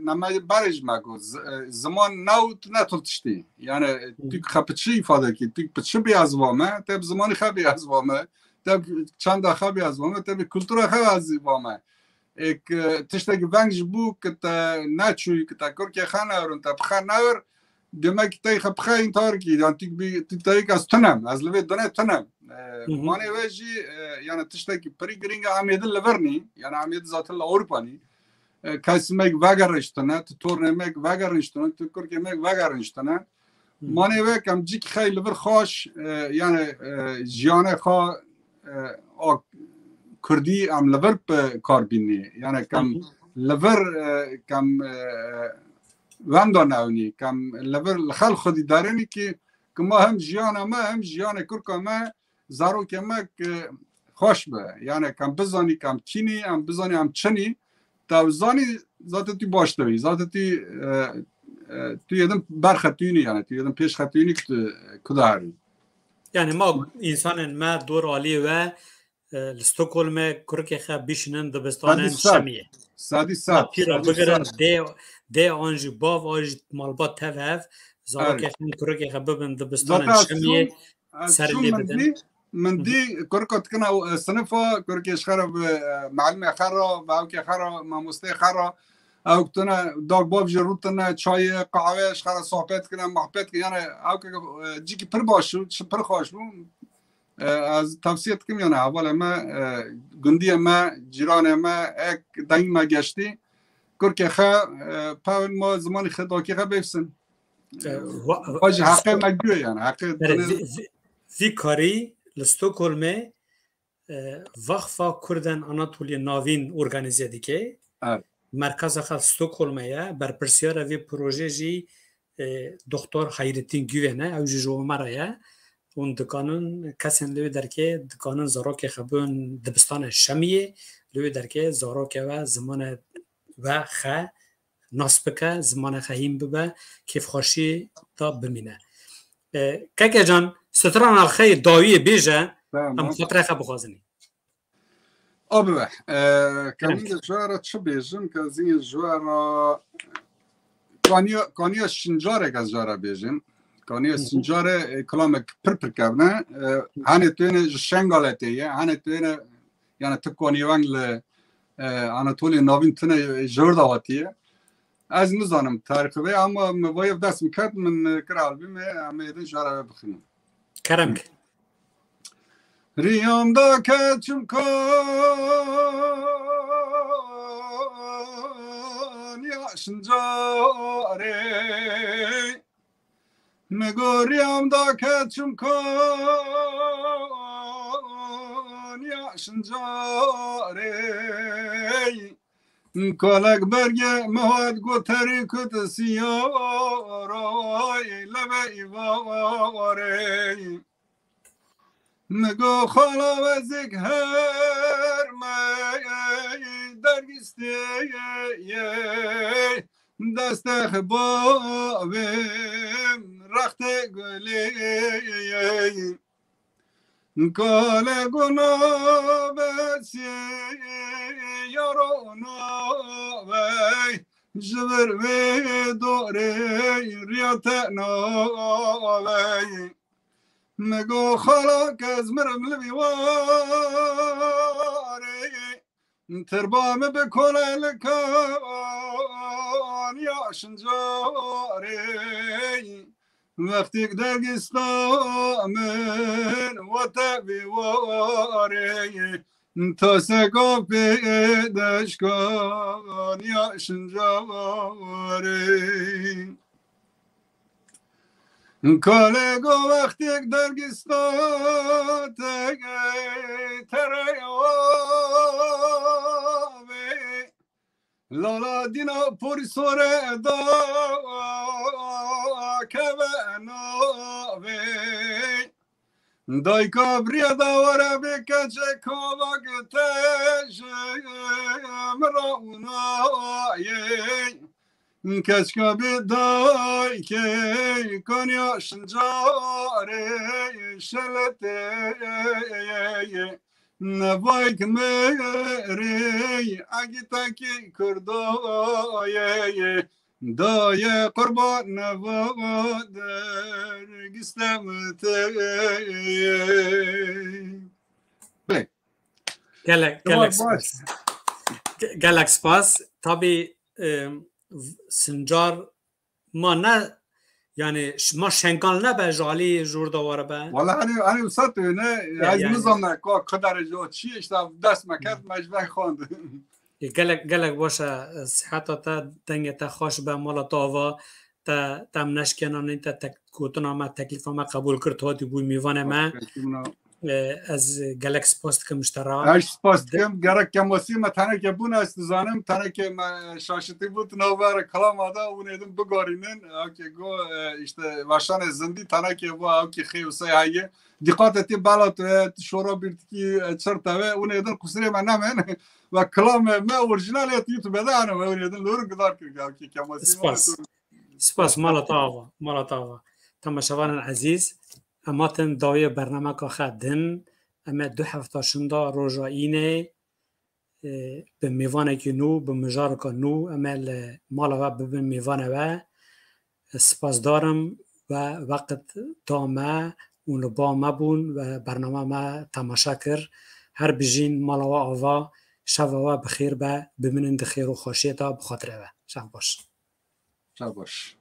name berê ji me got, z-, e, ziman ne û tu ne tu tiştî. Yani, e, Hı. tu xwe bi çi îfade kî, tu bi çi bê ez vame, te bi zimanî xwe bê ez vame, te bi çanda xwe bê ez vame, te bi kultura xwe ez vame. Êk, e, tiştekî veng ji bo ki te neçûyî, ki te kurkê xwe newrin, te bi xwe newir, demek tey xwe bi xwe întihar kî, yan tu bi, tu teyik ez tunem, ez li vê dune tunem. E, Hı hı. Manê wê jî, e, yani tiştekî pirî girîng e, em ê din li vir nî, yani em ê din zaten li Ewropa nî. E, kes mek vegerin ji tune, tu tornê mek vegerin ji tune, tu kurkê mek vegerin ji tune. Hı. Manê wê kem cik xey li vir xaş, e, yani, e, jiyane xwe, e, a kurdî em li vir bi kar bînî. Yani kem Hı hı. li vir, e, kem, e, wenda newnî, kem li vir li xelq xwedî derênî ki, ki ma hem jiyana me, hem jiyanê kurka me, zarokê me ki xweş be. Yani kem bizanî, kem kînî, em bizanî, em çinî, te zanî, zaten tu baş tevî, zaten tu, e, e, tu yedin berxetûnî, yani tu yedin pêş xetûnî ki tu, e, kudarî. Yani ma insanên me dor aliyê we, e, li Stockholmê kurkê xwe bişînin dibistanên Sedî sed. Şemiyê. Sedî sed, Ma pîra sedî bigirin, sed. dê, dê an jî bav, an jî malbat tev hev, zarokê Erê. xwe, kurkê xwe bibin dibistanên Zaten ez Şemiyê, çûm, ez ser çûm lê min bidin. dî, min Hı hı. dî kurka dikine, e, sinifa, kurkê ji xwe re bi, e, melimê xwe re, bi ewkê xwe re, mamosteyê xwe re, ew tune dag bav jî rûtine, çayê, qehwe, ji xwe re sohbet dikine, muhabbet dikine. Yani ewkê, e, cîkî pir baş û, çi pir xweş bû. E, ez tavsiye dikim, yani hevalê me, e, gundiyê me, cîranê me, ek deng me geştî, kurkê xwe, e, pawin ma zimanî xwe dakê xwe bêfsin. E, E, va-, va-, ji heqê me guye yani, heqê Erê, tenê vî, vî, vî karî li Stockholmê, e, Vakfa Kurden Anatoliya Navîn organîze dike. Evet. Merkeza xwe Stockholmê ye. Berpirsiyara vê proje jî, e, Doktor Hayrettin Güven e. Ew jî ji Omara ye. Hûn dikanin, kesên li wê derkê dikanin zarokê xwe bin dibistanê Şemiyê. Li wê derkê zarokê we zimanê we xe nas bike, zimanê xwe hîn bibe, kêfxweşî da bimîne. E, Keke can, strana xwe yê dawiyê bêje, Tamam. em xatirê xwe bixwazin. A bibe, e, Kerem. Kemîn de ji we re çi bêjim, ke zî ji we re kaniya, kaniya şincarek ez ji we re bêjim. Kaniya Hı hı. şincarê, e, kilamek pir pir kevne. E, Hı. Hanê tu yêne ji Şengalê tê ye, hanê tu yêne, yani tu kaniyê weng li e, Anatoliya Navîn tune ji wir de hatiye. Ez nizanim tarîxê wê, ama min vayê dest min ket, min kir albûmê, em ê din ji we re bixwînin. Kerem ke. Riyam da keçim kan ya şincarê. Mi go riyam da keçim kan ya şincarê. Kalek berge mi hat got terî kut siyaray lebe îvarê. Mi go xala vezik her me dergistê ye destê xibavim rextê gulê. Kale guna besî yaro navey ji vir vê dorê riya te navey. Mi go xala ke ez mirim li vî warê. Tirba min bi kolelikan ya şincarê. Wextêk dergista min wate vê warê. Taseka pê deşkan ya şincarê. Kalê go wextêk dergista te tereyavê. Lala dîna porî sore da keve navê. Dayka biriya da were bê keçê kavak te ji min ra unayê. Keçka bê daykê kanya şincarê şeletê. Nevayk merê egîtekî kurdayê. Dayê qurban neva dergiste mitê. Belê. Gelek, Tamam, gelek baş. spas. Ge-, gelek spas. Tabii, e, v-, sincar ma ne, yani ş-, ma şengal nebe ji alî jûr de were be. Wala hani, hani wisa tu ne, Ya, ez yani. nizam ne, ka, ka derece o çi, işte dest me ket, me ji ber xwend. E, gelek, gelek baş e, siheta te, dengê te xweş be, mala te ava, te, te em neşkênanîn, te tek-, gotina me, teklîfa me qebûl kir, tu hatî bûyî mîvanê me. Hoş geldin. E, ez gelek spas dikim ji te re. Ez spas De- dikim, gerek kemasî me teneke bûn, ez dizanim, teneke me şaşitî bû, tu navbera kilama da, hûn ê din bigarînin, ewkê go, e, işte, weşanê zindî, teneke bû, ewkê xê û sey heye. Dîqatê tê bela tu ye, tu şora bîrtikî, e, çir te ve, hûn ê din qusirê me nemen. Ve kilamê me orîjinal ye, tu YouTube de hene, ve hûn ê din li wir guhdar kir, ewkê kemasî me Spas. tu Spas, mala te ava, mala te ava. Temaşevanên ezîz, em hatin dawiyê bernameka xwe din, em ê du hefta şinda roja înê, e, bi mêvanekî nû, bi mijareka nû, em ê li mala we bibin mêvanê we. Spasdar im we weqt da me û li ba me bûn we bernama me temaşe kir. Her bijîn, mala we ava, şeva we bi xêr be, bimînin di xêr û xweşiyê de, bi xatirê we. Şev baş. Şev baş.